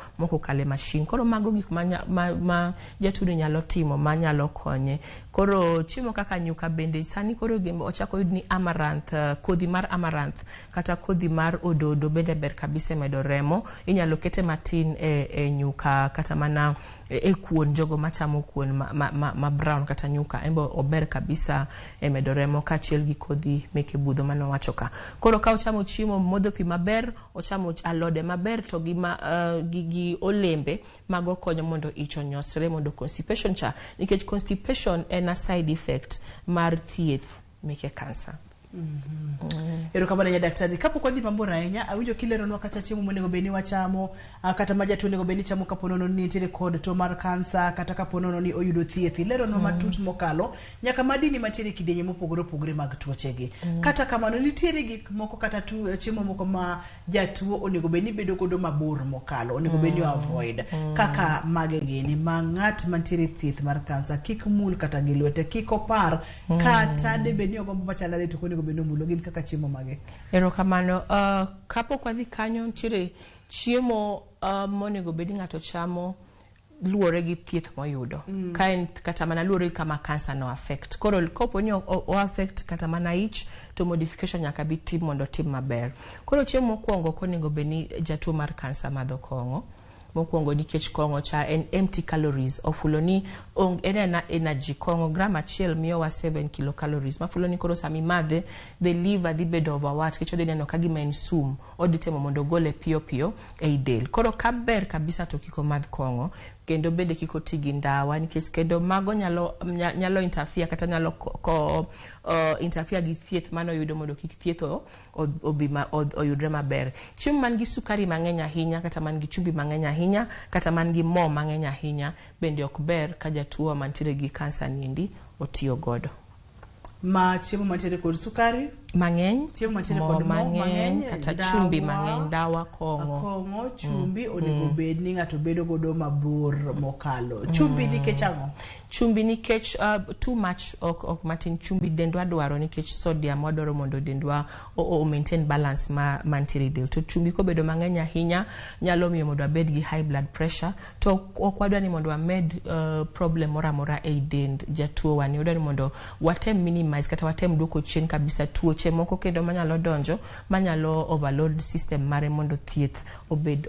e machine. Koro mago gik ma jatuo nyalo timo manyalo konye. Koro chiemo kaka nyuka bende sani koro ochako yud ni amaranth, kodhi mar amaranth kata kodhi mar ododo bende ber kabisa e medo remo. Inyalo kete matin e nyuka kata mana e kuon, jogo machamo kuon ma brown kata nyuka en be ober kabisa e medo remo, kaachiel gi kodhi meke budho mane wawacho ka. Koro ka ochamo chiemo, modho pi maber, ochamo alode maber to gi olembe, mago konyo mondo ich onyosre, mondo constipation cha, nikech constipation en a side effect mar thieth meke kansa. Erokamano ahinya, daktari. Kapok wadhi mabor ahinya, awinjo kileronwa kata chiemo monego bed ni wachamo, kata ma jatuo onego bed ni chamo kapo nono ni nitiere kod tuo mar kansa kata kapo nono ni oyudo thieth. Ileronwa matut mokalo nyaka madini mantiere e kidienje mopogore opogore mag tuochegi. Kata kamano, nitiere gik moko kata chiemo moko ma jatuo onego bed ni bedo godo mabor mokalo, onego bed ni avoid. Kaka mage gini ma ng'at mantiere e thieth mar kansa kik mul kata gi lwete, kik opar, kata debed ni ogombo machal nade to ok onego bed ni omulo, gin kaka chiemo mage? Erokamano. Kapok wadhi kanyo, nitiere chiemo monego bed ni ng'ato chamo luwore gi thieth moyudo. Ka en kata mana luwore gi kama kansa no affect. Koro kopo ni o affect kata mana ich, to modification nyaka bi tim mondo otim maber. Koro chiemo mokwongo ok onego bed ni jatuo mar kansa madho kong'o. Mokwongo nikech kong'o cha en empty calories, ofulo ni en ena energy. Kong'o gram achiel miyowa 7 kilocalories, mafulo ni koro sama imadhe, the liver dhi bedo overworked, nikech odhi neno ka gima en sum, odhi temo mondo ogole piyo piyo ei del. Koro ka ber kabisa to kik omadh kong'o, kendo bende kik oti gi ndawa, nikech kendo mago nyalo interfere kata nyalo interfere gi thieth manoyudo mondo kik thieth obi ma, oyudre maber. Chiemo man gi sukari mang'eny ahinya, kata man gi chumbi mang'eny ahinya, kata man gi mo mang'eny ahinya bende ok ber ka jatuo mantiere gi kansa niendi otiyo godo. Ma chiemo mantiere kod sukari mang'eny, chiemo mantiere mo kod mo mang'eny, mang'eny, kata ndawa, chumbi mang'eny, ndawa, kong'o. Kong'o, chumbi, onego bed ni ng'ato bedo godo mabor mokalo. Chumbi nikech ang'o? Chumbi nikech too much ok matin. Chumbi dendwa dwaro nikech sodium wadwaro mondo dendwa o maintain balance ma mantiere e del, to chumbi kobedo mang'eny ahinya nyalo miyo mondo wabed gi high blood pressure, to ok wadwa ni mondo wamed problem moro amora ei dend jatuo wani. Wadwa ni mondo watem minimize kata watem duoko chien kabisa tuoche moko kendo manyalo donjo, manyalo overload system mare mondo thieth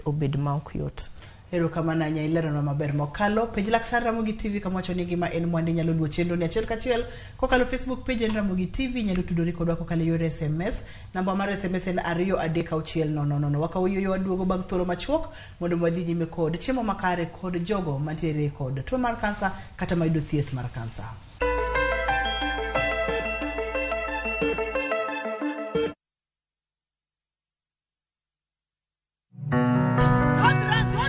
obed ma ok yot. Erokamano ahinya ileronwa maber mokalo. Penj laktar Ramogi TV kama wacho ni gima en mwandi nyalo luwo chenro ni achiel kachiel kokalo Facebook page en Ramogi TV nyalo tudori kodwa kokalo e yor SMS. Namba mar SMS en 23600. Wakawo yueyo waduogo bang' thuolo machuok mondo wadhi nyime kod chiemo makare kod jogo mantiere kod tuo mar kansa kata mayudo thieth mar kansa.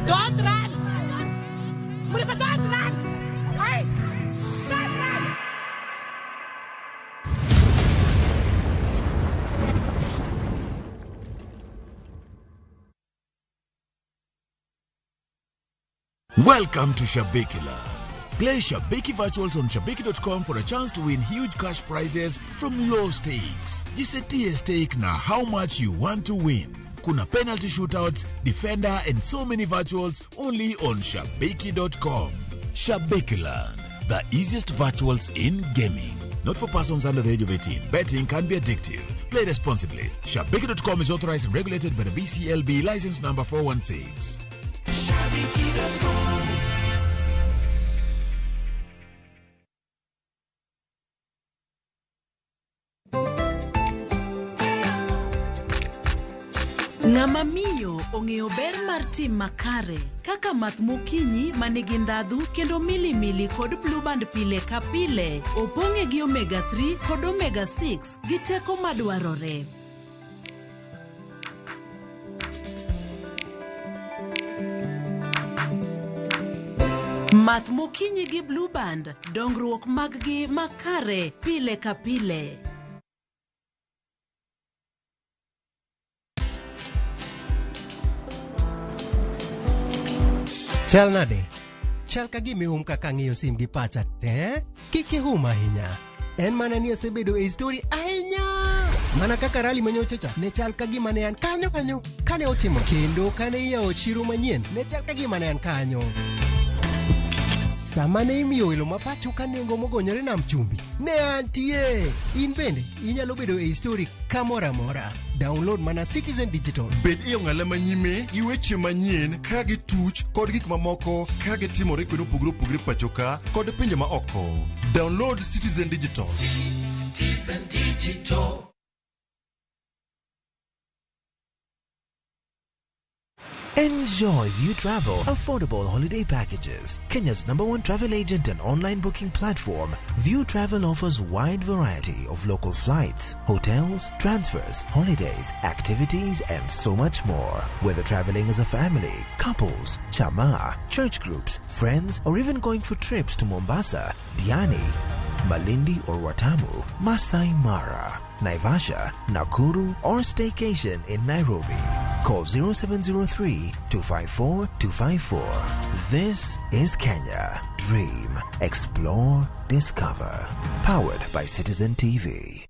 Don't run! Don't run! Murifa, don't run! Hey! Don't run! Welcome to Shabiki Land. Play Shabiki Virtuals on Shabiki.com for a chance to win huge cash prizes from low stakes. Jisetie stake na how much you want to win. Kuna penalty shootouts, defender, and so many virtuals only on Shabiki.com. Shabiki Land, the easiest virtuals in gaming. Not for persons under the age of 18. Betting can be addictive. Play responsibly. Shabiki.com is authorized and regulated by the BCLB license number 416. Ng'ama miyo ong'eyo ber mar tim makare kaka math mokinyi ma nigi ndhadhu kendo milimili kod blueband pile ka pile opong'e gi omega 3 kod omega 6 gi teko madwarore. Math mokinyi gi blueband dongruok mag gi makare pile ka pile. Chal nade? Chal ka gima ihum kaka ang'iyo sim gi pacha te. Kik ihum ahinya. En mana ni asebedo e story ahinya. Mana kaka rali manyocha cha ne chal ka gima ne an kanyo kanyo kane otimo kendo kane iyawo chiro manyien ne chal ka gima ne an kanyo. Sama ne imiyo welo ma pacho ka nengo mogonyore nam chumbi, ne antie. In bende inyalo bedo e story kamoro amora. Download mana Citizen Digital. Bed e ong'ala manyime gi weche manyien ka gituch kod gik mamoko ka gitimore kuonde mopogore opogore pacho ka kod pinje ma oko. Download Citizen Digital. Citizen Digital. Enjoy View Travel affordable holiday packages. Kenya's number one travel agent and online booking platform, View Travel offers wide variety of local flights, hotels, transfers, holidays, activities, and so much more. Whether traveling as a family, couples, chama, church groups, friends, or even going for trips to Mombasa, Diani, Malindi or Watamu, Masai Mara, Naivasha, Nakuru, or staycation in Nairobi. Call 0703 254 254. This is Kenya. Dream, explore, discover. Powered by Citizen TV.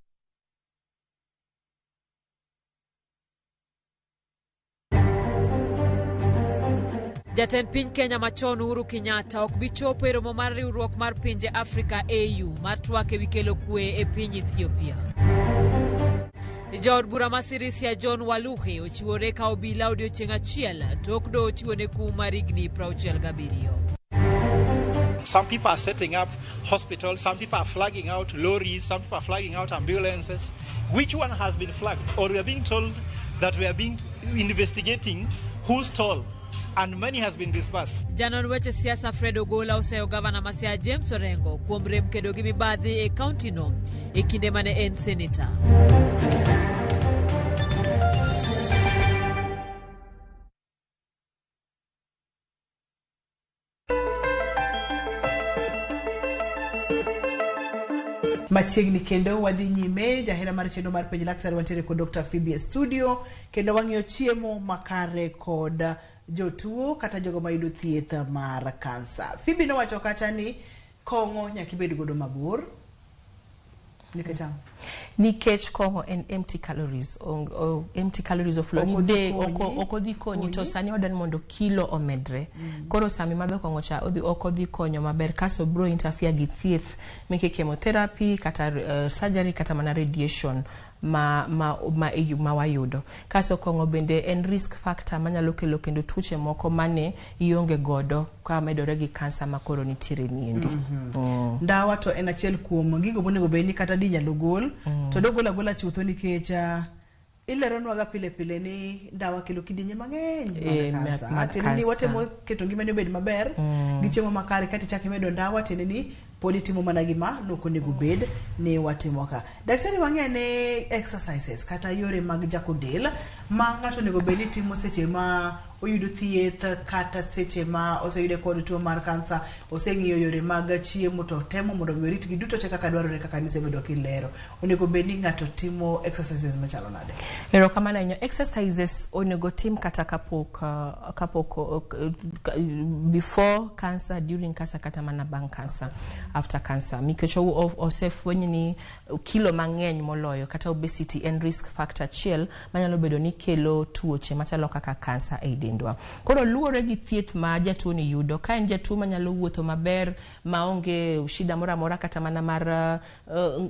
Jatend piny Kenya machon Uhuru Kenyatta ok bi chopo e romo mar riwruok mar pinje Afrika AU mar twak ewi kelo kwe e piny Ethiopia. Jaod bura ma Sirisia John Waluhe ochiwore ka obila odiochieng' achiel tok doho ochiwone kum mar higni 67. Some people are setting up hospitals, some people are flagging out lorries, some people are flagging out ambulances. Which one has been flagged? Or we are being told that we are being investigating who stole and money has been disbursed. Janon weche siasa Fred Ogola oseyo gavana ma Siaya James Orengo kuom rem kedo gi mibadhi e kauntino e kinde mane en seneta. Machiegni kendo wadhi nyime jahera mar chenro mar penj laktar wantiere kod Dr. Phoebe e studio kendo wang'iyo chiemo makare kod jotuo kata jogo mayudo thieth mar kansa. Phoebe nowacho kacha ni kong'o nyaka ibed godo mabor nikech ang'o? Nikech kong'o en empty calories, empty calories ofulo ni Ok odhi de konyi. ok odhi konyi to sani wadwa ni mondo kilo omedre. Koro sama imadho kong'o cha odhi ok odhi konyo maber kasto bro interfere gi thieth meke chemotherapy kata surgery kata mana radiation. ma, ma, ma, ma wayudo. Kaso kong'o bende en risk factor manyalo kelo kendo tuoche moko mane ionge godo ka medore gi kansa ma koro nitiere niendi. Ndawa to en achiel kuom gigo monego bed ni kata di nyalo gol to dogol agola chutho nikech ileronwaga pile pile ni ndawa kelo kidienje mang'eny mag kansa. Mag Tiende ni kansa. watemo keto ngimani obed maber gi chiemo makare kaeto ichako imedo ndawa tiende ni pod itimo mana gima nok onego bed ni watimo ka. Daktari wang'e ne exercises kata yore mag jako del ma ng'ato onego bed ni timo seche ma oyudo thieth kata seche ma oseyude kod tuo mar kansa, oseng'iyo yore mag chiemo to temo mondo mi oritgi duto te kaka dwarore kaka nisebedo kilero. Onego bed ni ng'ato timo exercises machalo nade? Erokamano ahinya. Exercises onego tim kata kapok kapok before cancer, during cancer kata mana bang' cancer, after cancer. Nikech osefweny ni kilo mang'eny moloyo kata obesity en risk factor achiel manyalo bedo ni kelo tuoche machalo kaka kansa ei dendwa. Koro luwore gi thieth ma jatuo ni yudo. Ka en jatuo manyalo wuotho maber maonge shida moro amora kata mana mar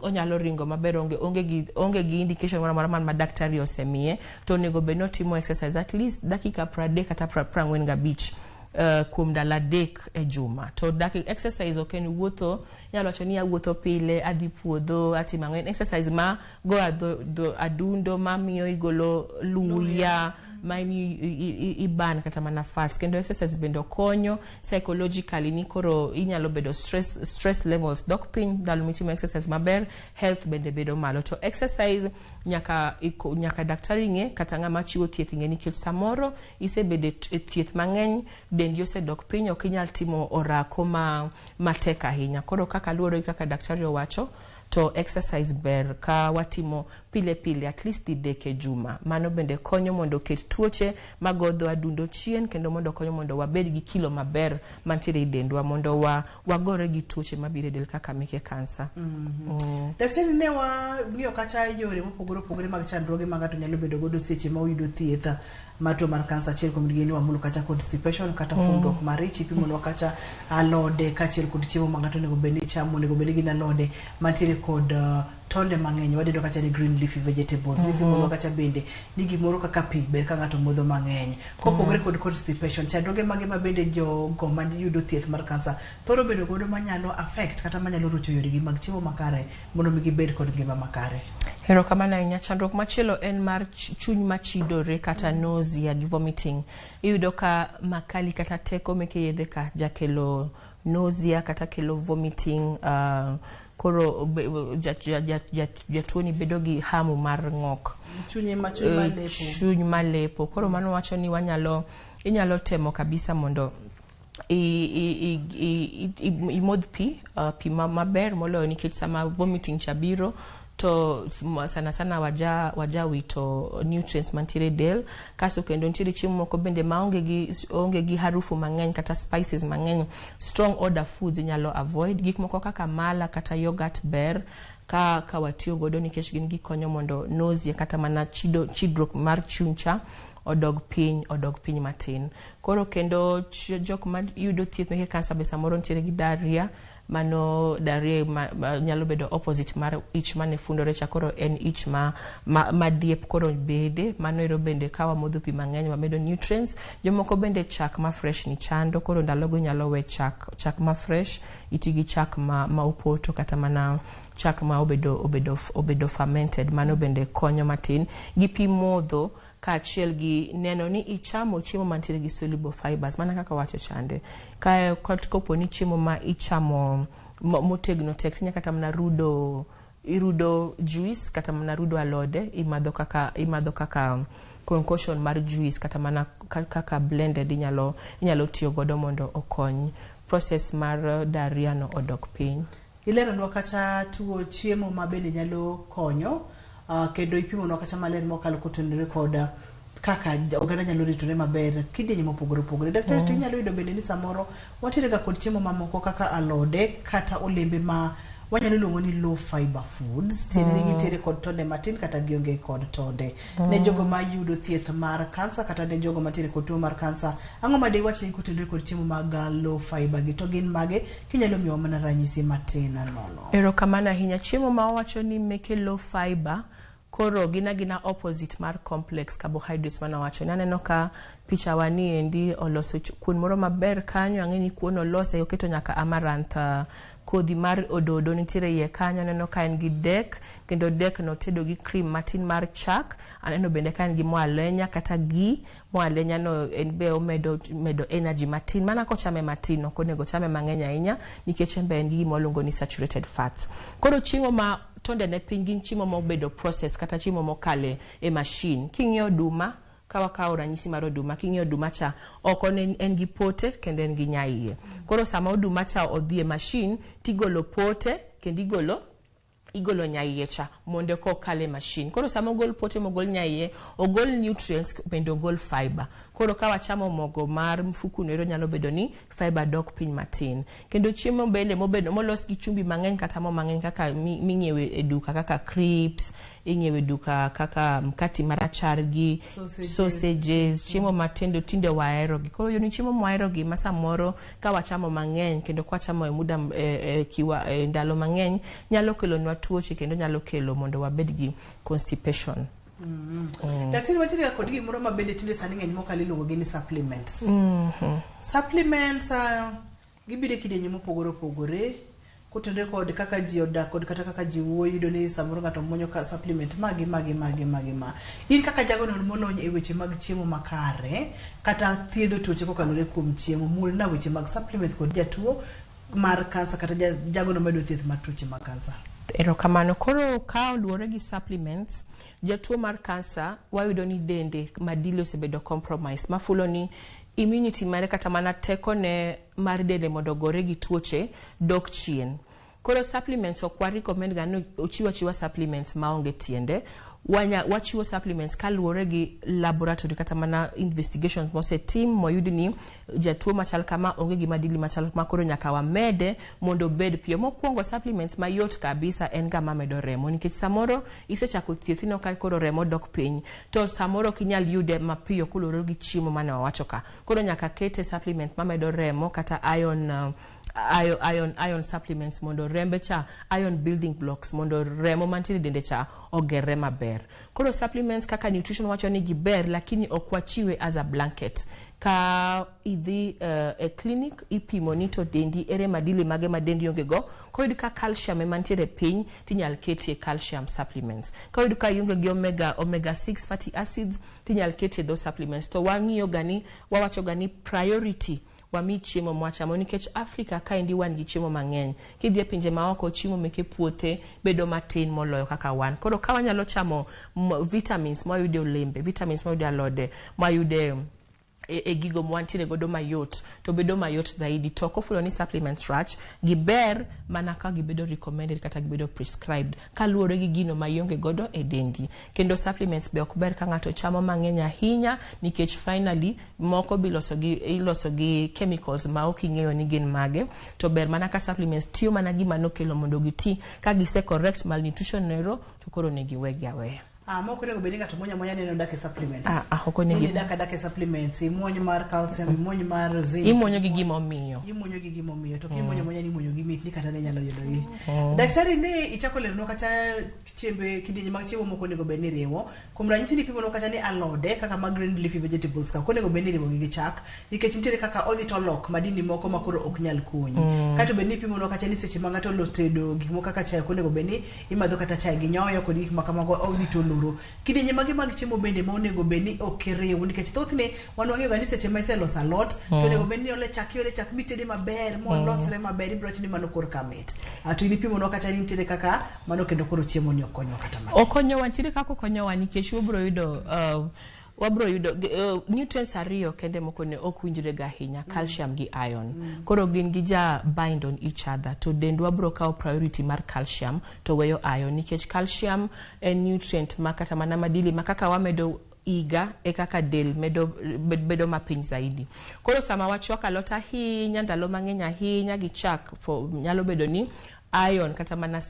onyalo ringo maber onge gi indication moro amora man ma daktari osemiye to onego bed ni otimo exercise at least dakika 30 kata 45 kuom ndalo 3 e juma. To exercise ok en wuotho, inyalo wacho ni awuotho pile, adhi puodho, atimo ang'o. En exercise ma go adundo mamiyo igolo luya, mamiyo i-burn kata mana fats. Kendo exercise bende konyo psychologically ni koro inyalo bedo stress levels dok piny ndalo mitimo exercise maber, health bende bedo malo. To exercise nyaka daktari ng'e kata ng'ama chiwo thieth ng'e nikech samoro isebedo e thieth mang'eny, dendi osedok piny, ok inyal timo orako matek ahinya. Koro kaka luwore gi kaka daktari owacho, to exercise ber ka watimo pile pile at least didek e juma. Mano bende konyo mondo oket tuoche magodho adundo chien kendo mondo konyo mondo wabed gi kilo maber mantiere e dendwa mondo wagore gi tuoche mabiro e del kaka meke kansa. Daktari ne wang'iyo kacha yore mopogore opogore mag chandruoge ma ng'ato nyalo bedo godo seche ma oyudo thieth mar tuo mar kansa. Achiel kuom gi ni wamulo kacha constipation kata fundruok mar ich. Ipimonwa kacha alode kaachiel kod chiemo ma ng'ato onego bed ni chamo, onego bed ni gin alode mantiere kod tonde mang'eny wadendo kacha ni green leafy vegetables. Nipimonwa kacha bende ni gimoro kaka pi ber ka ng'ato modho mang'eny. Kopogore kod constipation, chandruoge mage ma bende jogo mayudo thieth mar kansa thoro bedo godo manyalo affect kata manyalo rocho yoregi mag chiemo makare mondo mi gibed kod ngima makare? Erokamano ahinya. Chandruok machielo en mar chuny machidore kata nausea gi vomiting. Iyudo ka makali kata teko meke yedhe ka jakelo nausea kata kelo vomiting koro jatuo ni bedo gi hamu mar ng'ok. Chunye ma chuny malepo. Chuny malepo. Koro mano wacho ni wanyalo inyalo temo kabisa mondo imodh pi, pi maber moloyo nikech sama vomiting cha biro to sana sana waja wito nutrients mantiere e del. Kasto kendo nitiere chiemo moko bende ma onge gi harufu mang'eny kata spices mang'eny, strong odor foods inyalo avoid. Gik moko kaka mala kata yogurt ber ka watiyo godo nikech gin gikonyo mondo nausea kata mana chidruok mar chuny cha odog piny matin. Koro kendo jok ma yudo thieth meke kansa be samoro nitiere gi diarrhea. Mano diarrhea ma nyalo bedo opposite mar ich mane fundore cha, koro en ich ma diep koro bede mano ero bende ka wamodho pi mang'eny wamedo nutrients. Jomoko bende chak ma fresh ni chando, koro ndalogo inyalo we chak ma fresh, iti gi chak ma opoto kata mana chak ma obedo fermented. Mano bende konyo matin gi pi modho kaachiel gi neno ni ichamo chiemo mantiere gi soluble fibers mana kaka wacho chande ka kopo ni chiemo ma ichamo motegno tek tinya kata mana rudo irudo juice kata mana rudo alode imadho kaka concoction mar juice kata mana kaka blended inyalo tiyo godo mondo okony process mar diarrhea no odok piny. Ileronwa kata tuo chiemo ma bende nyalo konyo kendo ipimonwa kata maler mokalo kotenore kod kaka oganda nyalo ritore maber kidienje mopogore opogore. Daktari, to inyalo yudo bende ni samoro wantiere ga kod chiemo mamoko kaka alode kata olembe ma wanyalo luongo ni low fiber foods, tiende ni gintiere kod tonde matin kata gionge kod tonde. Ne jogo mayudo thieth mar kansa kata ne jogo mantiere kod tuo mar kansa, ang'o ma diwach ni kotenore kod chiemo mag low fiber gi to gin mage kinyalo miyowa mana ranyisi matin nono? Erokamano ahinya. Chiemo ma wawacho ni meke low fiber koro Koro gin agina opposite mar complex carbohydrates manawacho ni. Aneno ka picha wa ni endi oloso kuon moro maber kanyo, ang'e ni kuon olose oketo nyaka amaranth, kodhi mar ododo nitiere iye kanyo. Aneno ka en gi dek, kendo dek no otedo gi cream matin mar chak. Aneno bende ka en gi mo alenya kata ghee. Mo alenya no en be omedo medo energy matin, mana kochame matin, ok onego chame mang'eny ahinya nikech en be en gi gima waluongo ni saturated fats. Koro chiemo ma tonde ne piny gin chiemo mobedo process kata chiemo mokale e machine. King'iyo oduma, ka wakawo ranyisi mar oduma, king'iyo oduma cha oko ne en gi pote kendo en gi nyaiye. Koro sama oduma cha odhi e machine, tigolo pote kendo igolo nyaiye cha mondo eka okal e machine. Koro sama ogol pote mogol nyaiye, ogol nutrients bende ogol fiber. Koro ka wachamo mogo mar mfuku no ero, nyalo bedo ni fiber dok piny matin. Kendo chiemo bende mobedo molos gi chumbi mang'eny kata mo mang'eny kaka ming'iewe e duka kaka crisps, ing'iewe e duka kaka mkati marachar gi Sausages. Sausages, chiemo matindo tinde wahero gi. Koro yudo ni chiemo mwahero gi ma samoro ka wachamo mang'eny kendo kwachamo e muda e ndalo mang'eny nyalo kelonwa tuoche kendo nyalo kelo mondo wabed gi constipation. Daktari, wantiere ga kod gimoro ma bende tinde sani ng'eny mokalo, iluongo gi ni supplements. Supplements gibiro e kidienje mopogore opogore kotenore kod kaka ji odak kod kata kaka ji wuoyo. Iyudo ni samoro ng'ato muonyo ka supplement magi magi magi magi ma in kaka jagono molony e weche mag chiemo makare kata thiedho tuoche kokalore kuom chiemo, mulna weche mag supplements kod jatuo mar kansa kata jagono medo thieth mar tuoche mag kansa. Erokamano. Koro ka oluwore gi supplements, jatuo mar kansa wayudo ni dende madili osebedo compromised, mafulo ni immunity mare kata mana tekone mar dende mondo ogore gi tuoche dok chien. Koro supplements ok wa recommend ga ni ochiw achiwa supplements maonge tiende. Wachiwo supplements kaluwore gi laboratory kata mana investigations mosetim moyud ni jatuo machal kama onge gi madili machal kama, koro nyaka wamede mondo obed piyo. Mokwongo, supplements mayot kabisa en ga mamedo remo, nikech samoro isechako thieth, ineno ka koro remo dok piny, to samoro ok inyal yude mapiyo kaluwore gi chiemo mane wawacho ka. Koro nyaka kete supplement mamedo remo kata iron supplements mondo rembe cha, iron building blocks, mondo remo mantiere e dende cha ogerre maber. Koro supplements kaka nutrition wacho ni giber, lakini ok wachiwe as a blanket. Ka idhi e clinic, ipimo ni to dendi ere madili mage ma dendi onge go. Koyud ka calcium ema nitiere piny, tinyal ketie calcium supplements. Koyud ka ionge gi omega 6 fatty acids, tinyal ketie those supplements. To wang'iyo ga ni, wawacho ga ni priority wami chiemo mwachamo, nikech Africa kaendi wan gi chiemo mang'eny. Kidhi e pinje maoko, chiemo meke puothe bedo matin moloyo kaka wan. Koro ka wanyalo chamo vitamins mwayudo e olembe, vitamins mwayudo e alode, mwayudo e gigo mwantiere godo mayot, to bedo mayot zaidi. To ok ofulo ni supplements rach, giber mana ka gibedo recommended kata gibedo prescribed kaluwore gi gino ma ionge godo e dendi. Kendo supplements be ok ber ka ng'ato chamo mang'eny ahinya, nikech finally moko be iloso gi chemicals ma ok ing'eyo ni gin mage. To ber mana ka supplements tiyo mana gima nokelo mondo giti. Ka gise correct malnutrition nero, to koro onego iwegi aweya. Ah, mok onego bed ni ng'ato muonyo amuonya neno dak e supplements. Ah, ah, ok onego. Nini dak adaka e supplements, imuony mar calcium, imuony mar zinc. Imuonyo gi gimomiyo. Imuonyo gi gimomiyo, to kimuonyo amuonya ni imuonyo gi mit ni kata ne nyalo yudo gi. Daktari, ne ichako leronwa kata chiembe kidienje mag chiemo moko onego bed ni iriwo. Kuom ranyisi, nipimonwa kata ni alode kaka mag green leafy vegetables ka ok onego bed ni iriwo gi chak, nikech nitiere kaka odhi to olok madini moko ma koro ok nyal konyi. Kato bed ni ipimonwa kata ni seche ma ng'ato olos tedo gik moko kaka chai, ok onego bed ni imadho kata chai gi nyoyo kod gik ma kamago, odhi to oloro. Kidienje mage mag chiemo bende ma onego bed ni ok iriw, nikech thothne wan wang'eyo ga ni seche ma iseloso alot to onego bed ni iole chak, iole chak mitede maber molosre maber, ibiro wacho ni mano korka mit. Ah, to in ipimonwa kata ni nitiere kaka mano kendo koro chiemo ni ok konywa kata matin. Okonyowa, nitiere kaka okonyowa, nikech wabro yudo nutrients ariyo kende moko ne ok winjre ga ahinya, calcium gi iron. Koro gin gi ja bind on each other, to dendwa bro kawo priority mar calcium to weyo iron, nikech calcium en nutrient ma kata mana madili ma kaka wamedo higa e kaka del medo bedo mapiny zaidi. Koro sama wachwako alot ahinya ndalo mang'eny ahinya gi chak nyalo bedo ni iron kata mana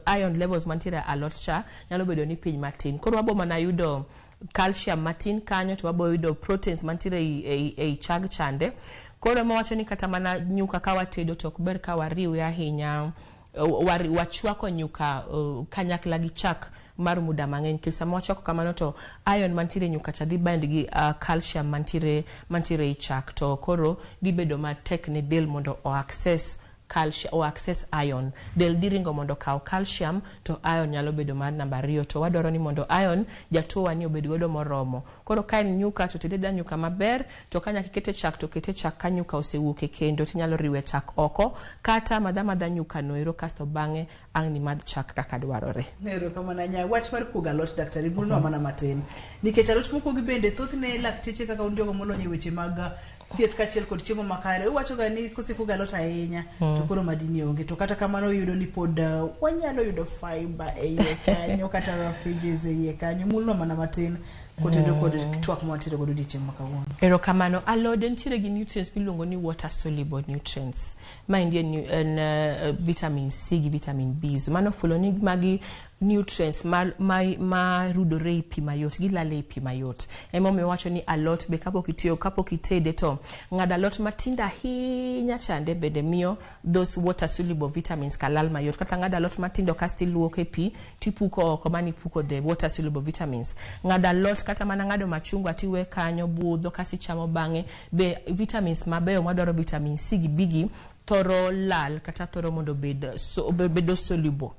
iron levels mantiere e alot cha nyalo bedo ni piny matin. Koro wabo mana yudo calcium matin kanyo, to wabo yudo proteins mantiere ei chag chande. Koro ema wacho ni kata mana nyuka ka watedo to ok ber ka wariwe ahinya. Wachwako nyuka kanyakla gi chak mar muda mang'eny nikech sama wachwako kamano to iron mantiere e nyuka cha dhi bind gi calcium mantiere e chak, to koro dhi bedo matek ne del mondo o access calcium o access iron. Del dhi ringo mondo okaw calcium, to iron nyalo bedo mar namba 2, to wadwaro ni mondo iron jatuo wa ni obed godo moromo. Koro ka en nyuka to ted ateda nyuka maber, to ka nyaka ikete chak to kete chak ka nyuka osewuok e kendo, tinyalo riwe chak oko kata madha madha nyuka no ero, kasto bang'e ang' ni madh chak kaka dwarore. Erokamano ahinya. Wach mar kuogo alot, daktari, bulnwa mana matin. Nikech alot mokuogi bende thothne lakteche kaka un jogo molony e weche mag thieth kaachiel kod chiemo makare, uwacho ga ni kosekuog alot ahinya to koro madini onge. To kata kamano iyudo ni pod wanyalo yudo fiber e iye kanyo kata fridges e iye kanyo. Mulnwa mana matin kotenore kod twak ma wantiere godo odiochieng' ma kawuono. Erokamano. Alode nitiere gi nutrients miluongo ni water soluble nutrients. Maendi en vitamin C gi vitamin Bs. Mano fulo ni magi nutrients ma rudore e pi mayot, gilal e pi mayot. Emomiyo wacho ni alot be kapok itiyo, kapok itede to ng'ado alot matindo ahinya chande bende miyo those water soluble vitamins ka lal mayot. Kata ng'ado alot matindo kasto iluoko e pi tipuko oko, mano ipuko the water soluble vitamins. Ng'ado alot kata mana ng'ado machungwa tiwe kanyo budho kasto ichamo bang'e be vitamins mabeyo mwadwaro, vitamin C gi B gi thoro lal kata thoro mondo obed so, bedo soluble.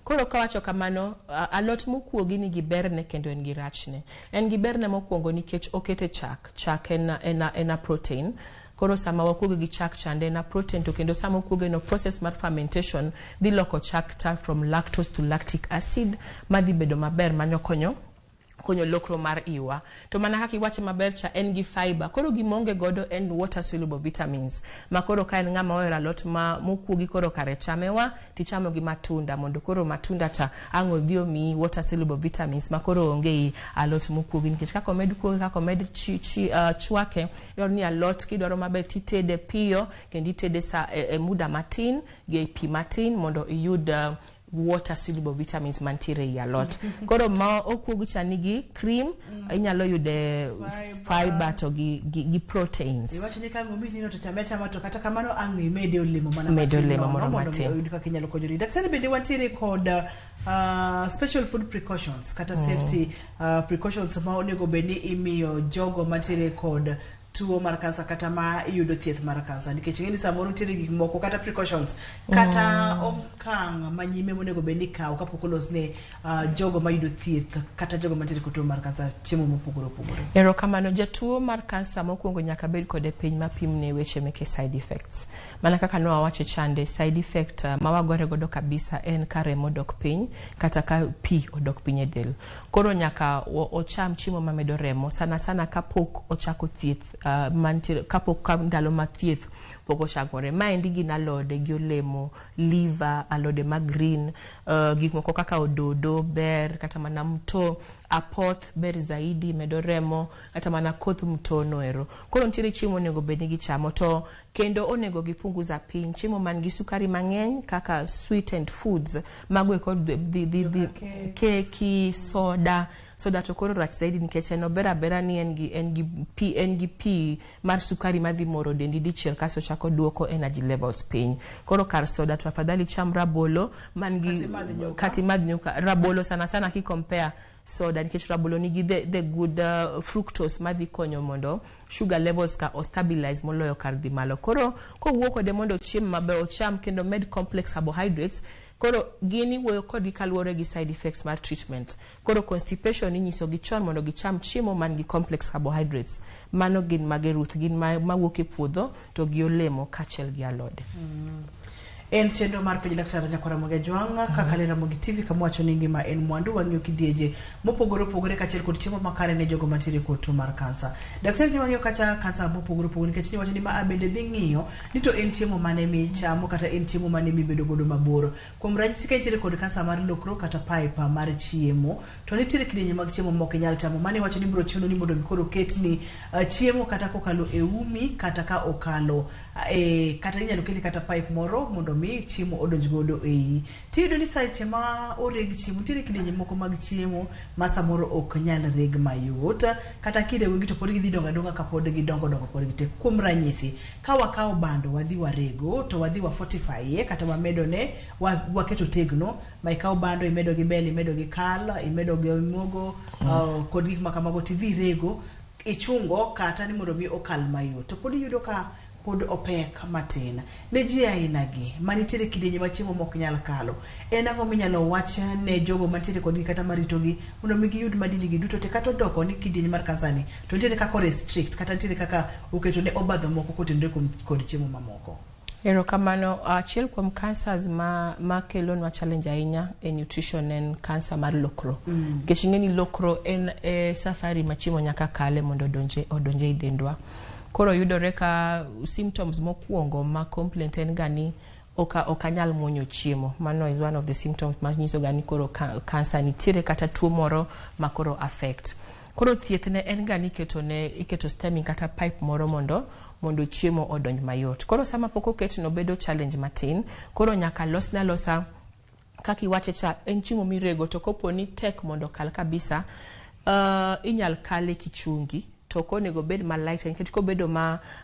Koro kawacho kamano, alot mokuogi nigi berne kendo en gi rachne. En gi berne mokwongo nikech okete chak. Chak en a protein. Koro sama wakuoge gi chak chande en a protein, to kendo sama okuoge no, process mar fermentation dhi loko chak cha from lactose to lactic acid madhi bedo maber manyo konyo lokro mar iwa. To mana kaka iwache maber cha, en gi fiber. Koro gima onge godo en water soluble vitamins. Ma koro ka en ng'ama ohero alot ma mokuogi, koro kare chame wa tichamo gi matunda mondo koro matunda cha ang' odhi omiyi water soluble vitamins ma koro onge ei alot mokuogi, nikech kaka omed kuoge, kaka omed chwake, dwaro ni alot kidwaro maber titede piyo kendo itede sa e muda matin gi pi matin mondo iyud water soluble vitamins mantiere ei alot. Koro ma okuog cha nigi cream, inyalo yude fiber to gi proteins. Iwacho ni ka ang' omiyi to chame achama, to kata kamano ang' imede olemo mana Mede matin olemo nono moro mondo mi matin. oyud kaka inyalo konyori. Daktari, bende wantiere kod special food precautions kata safety precautions ma onego bed ni imiyo jogo mantiere kod tuo mar kansa kata ma iyudo thieth mar kansa, nikech ing'e ni samoro nitiere gik moko kata precautions kata okang' manyime monego bed ni ikawo kapok olosne jogo mayudo thieth kata jogo mantiere kod tuo mar kansa chiemo mopogore opogore. Erokamano. Jatuo mar kansa mokwongo nyaka bed kode piny mapimne weche meke side effects. Mana kaka nowawacho chande, side effect ma wagore godo kabisa en ka remo odok piny kata ka pi odok piny e del. Koro nyaka ocham chiemo mamedo remo sana sana kapok ochako thieth, mantiere kapok ka ndalo ma thieth pok ochakore. Maendi gin alode gi olemo, liver, alode ma green, gik moko kaka ododo ber, kata mana mto, apoth ber zaidi medo remo, kata mana koth mto ero. Koro nitiere chiemo onego bed ni gichamo, to kendo onego gipunguza piny chiemo man gi sukari mang'eny kaka sweetened foods mago eko dhi keki, soda. Soda to koro rach zaidi nikech en ober abera ni en gi pi mar sukari madhi moro dendi dichiel kasto chako duoko energy levels piny. Koro kar soda to afadhali cham rabolo man gi Kata imadh nyuka. Kata imadh nyuka, rabolo sana sana ki compare soda, nikech rabolo nigi the good fructose madhi konyo mondo sugar levels ka o stabilize moloyo kar dhi malo. Koro kowuo kode mondo ochiem maber, ocham kendo med complex carbohydrates. Koro gin iwuoyo kodgi kaluwore gi side effects mar treatment. Koro constipation inyiso gi chon mondo gicham chiemo man gi complex carbohydrates. Mano gin mage, Ruth? Gin mawuok e puodho to gi olemo kaachiel gi alode. En chenro mar Penj Laktar, Nyakwara Ramogi Ajwang', kaka le Ramogi TV kama wacho ni ngima en mwandu. Wang'iyo kidienje mopogore opogore kaachiel kod chiemo makare ne jogo mantiere kod tuo mar kansa. Daktari, ni wang'iyo kacha kansa mopogore opogore, nikech ni wacho ni ma bende dhi ng'iyo ni to en chiemo mane michamo kata en chiemo mane mibedo godo mabor. Kuom ranyisi, ka intiere kod kansa mar lokro kata pipe mar chiemo, to nitiere kidienje mag chiemo mok inyal chamo mane iwacho ni biro chuno ni mondo mi koro ketni chiemo kata kokalo e umi kata ka okalo e, kata inyalo kelni kata pipe moro mondo mi mi chiemo odonj godo e iyi. Tiyudo ni seche ma oreg chiemo, nitiere kidienje moko mag chiemo ma samoro ok nyal reg mayot, kata kiregogi to pod gidhi dongo adonga kapod gidongo dongo pod gitek. Kuom ranyisi, ka wakawo bando wadhi warego to wadhi wa fortify ye kata wamedo ne waketo tegno, ma ikawo bando imedo gi bel, imedo gi kal, imedo gi omuogo kod gik ma kamago tidhi irego, ichungo kata ni mondo mi okal mayot, to pod iyudo ka pod opek matin. Ne ji aina gi manitiere kidienje ma chiemo mok nyal kalo, en ang'o minyalo wach ne jogo mantiere kodgi kata maritogi mondo mi giyud madini gi duto te, kata odoko ni kidienje mar kansa ni to nitiere kaka o restrict kata nitiere kaka oketo ne obadho moko kotenore kod chiemo mamoko? Erokamano. Achiel kuom cancers ma kelonwa challenge ahinya e nutrition en cancer mar lokro. Nikech ing'e ni lokro en e safari ma chiemo nyaka kale mondo odonje e dendwa. Koro yudore ka symptoms mokwongo ma complaint en ga ni ok anyal muonyo chiemo. Mano is one of the symptoms manyiso ga ni koro cancer nitiere kata tuo moro ma koro affect. Koro thieth ne en ga ni iketo stemming kata pipe moro mondo chiemo odonj mayot. Koro sama pok oket no bedo challenge matin. Koro nyaka losne alosa kaka iwache cha, en chiemo mirego, to kopo ni tek mondo okal kabisa, inyal kale kichungi, to ok onego bed ma light nikech kobedo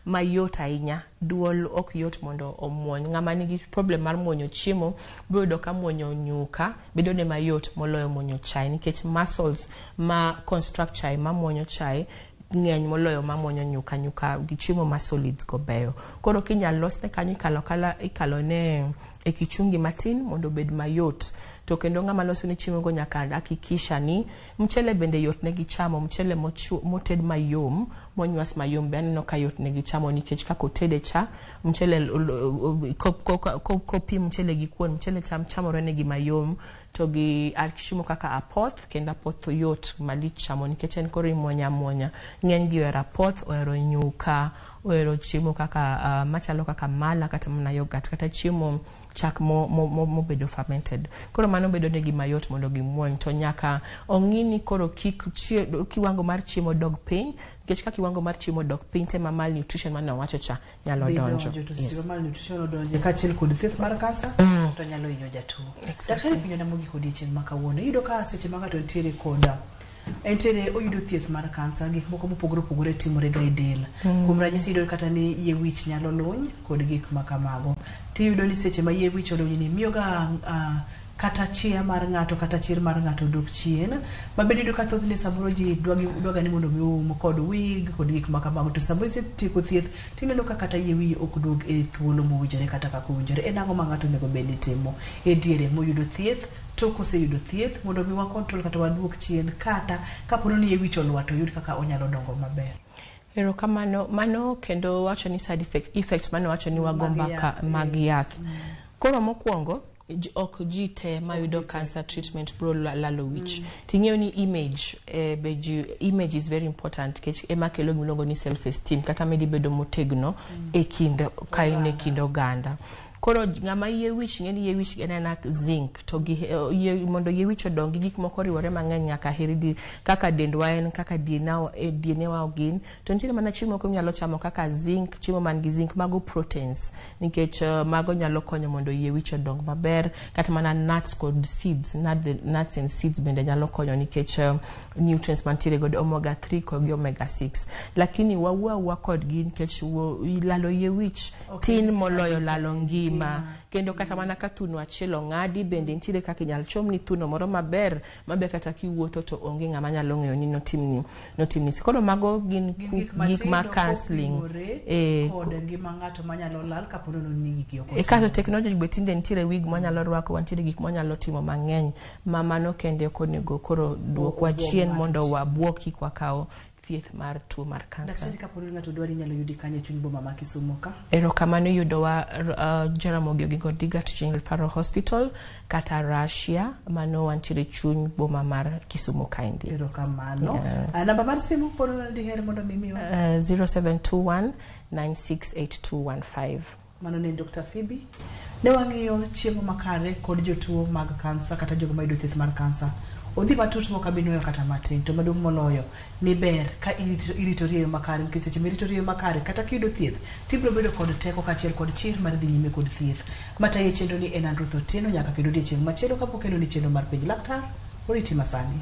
mayot ahinya, duol ok yot mondo omuony. Ng'ama nigi problem mar muonyo chiemo biro yudo ka muonyo nyuka bedo ne mayot moloyo muonyo chae, nikech muscles ma construct chae, ma muonyo chae ng'eny moloyo ma muonyo nyuka. Nyuka gi chiemo ma solids go beyo. Koro kinyal losne kanyo, ikalo ne e kichungi matin mondo obed mayot. To kendo ng'ama loso ne chiemo go nyaka hakikisha ni mchele bende yot negi chamo. Mchele moted mayom, monywas mayom be aneno ka yot negi chamo, nikech kaka otede cha mchele, kopim mchele gi kuon, mchele chamore negi mayom. To gi chiemo kaka apoth, kendo apoth yot malich chamo nikech en koro imuonyo amuonya. Ng'eny gi ohero apoth, ohero nyuka, ohero chiemo kaka machalo kaka mala, kata mana yoghurt, kata chiemo chak mobedo fermented. Koro mano bedo negi mayot mondo gimuony. To nyaka ong'i ni koro kik kiwango mar chiemo dog piny, nikech ka kiwango mar chiemo dok piny te ma malnutrition mane wawacho cha nyalo donjo. To seche ma malnutrition odonjo kaachiel kod thieth mar kansa, to nyalo hinyo jatuo. Daktari, penjona mogik odiechieng' ma kawuono, iyudo ka seche ma ng'ato nitiere koda entiere oyudo thieth mar kansa, gik moko mopogore opogore timore ga e del. Kuom ranyisi, iyudo kata ni yie wich nyalo luny kod gik ma kamago. Tiyudo ni seche ma yie wich oluny ni miyo ga kata chia mar ng'ato kata chir mar ng'ato dok chien, ma bende iyudo ka thothne samoro ji dwaga ni mondo mi oum kod wig kod gik ma kamago, to samoro isetieko thieth tineno ka kata yie wiyi ok duog e thuolo mowinjore kata kaka owinjore. En ang'o ma ng'ato onego bed ni timo e diere moyudo thieth, tok oseyudo thieth, mondo mi wa control kata waduok chien kata kapo ni yie wich olwar to oyud kaka onyalo dongo maber? Erokamano. Mano kendo wacho ni side effect mano wacho ni wago mbaka mag yath. Koro mokwongo, ok ji te mayudo cancer treatment bro lalo wich. Ting'eyo ni image, be ji, image is very important, nikech ema kelo gimiluongo ni self esteem, kata medi bedo motegno e kind ka in e kind oganda. Koro ng'ama yie wich ng'e ni yie wich en aena zinc, to gi yie, mondo yie wich odongi gik moko oriwore mang'eny, nyaka heridi kaka dendwa en kaka DNA wa gin. To nitiere mana chiemo moko minyalo chamo kaka zinc, chiemo man gi zinc, mago proteins, nikech mago nyalo konyo mondo yie wich odong maber. Kata mana nuts kod seeds, nuts and seeds bende nyalo konyo nikech nutrients mantiere godo omega 3 kod gi omega 6. Lakini wawuo awuoa kodgi nikech lalo yie wich tin moloyo lalo ngima. Kendo kata mana ka thuno achiel ong'adi, bende nitiere kaka inyal chomni thuno moro maber mabe kata kiwuotho to onge ng'ama nyalo ng'eyo ni notimni. Koro mago gin gik ma counseling kod ngima ng'ato manyalo lal kapo ni gigi ok E kaso technology be tinde nitiere wig mwanyalo rwako, wantiere gik mwanyalo timo mang'eny ma mano kende ok onego koro duokwa chien mondo wabuok kik wakaw thieth mar tuo mar kansa. Daktari, kapo ni ng'ato dwari, inyalo yudi kanye e chuny boma ma Kisumu ka? Erokamano. Iyudowa Jaramogi Oginga Odinga Teaching Referral Hospital kata Russia, mano wantiere chuny boma mar Kisumu kaendi. Erokamano. Namba mar simu pod diher mondo mi imiwa? 0721 968215. Mano ne en Dr. Phoebe. Ne wang'iyo chiemo makare kod jotuo mag kansa kata jogo mayudo thieth mar kansa. Odhi matut mok abi nwoyo kata matin to maduong' moloyo ni ber ka iritori e yo makare nikech seche miritori e yo makare kata kiyudo thieth tibiro bedo kod teko kaachiel kod chir mar dhi nyime kod thieth. Matayi e chenro ni en an Ruth Otieno nyaka kendo odiechieng' machielo kapok keloni chenro mar penj laktar. Oriti masani.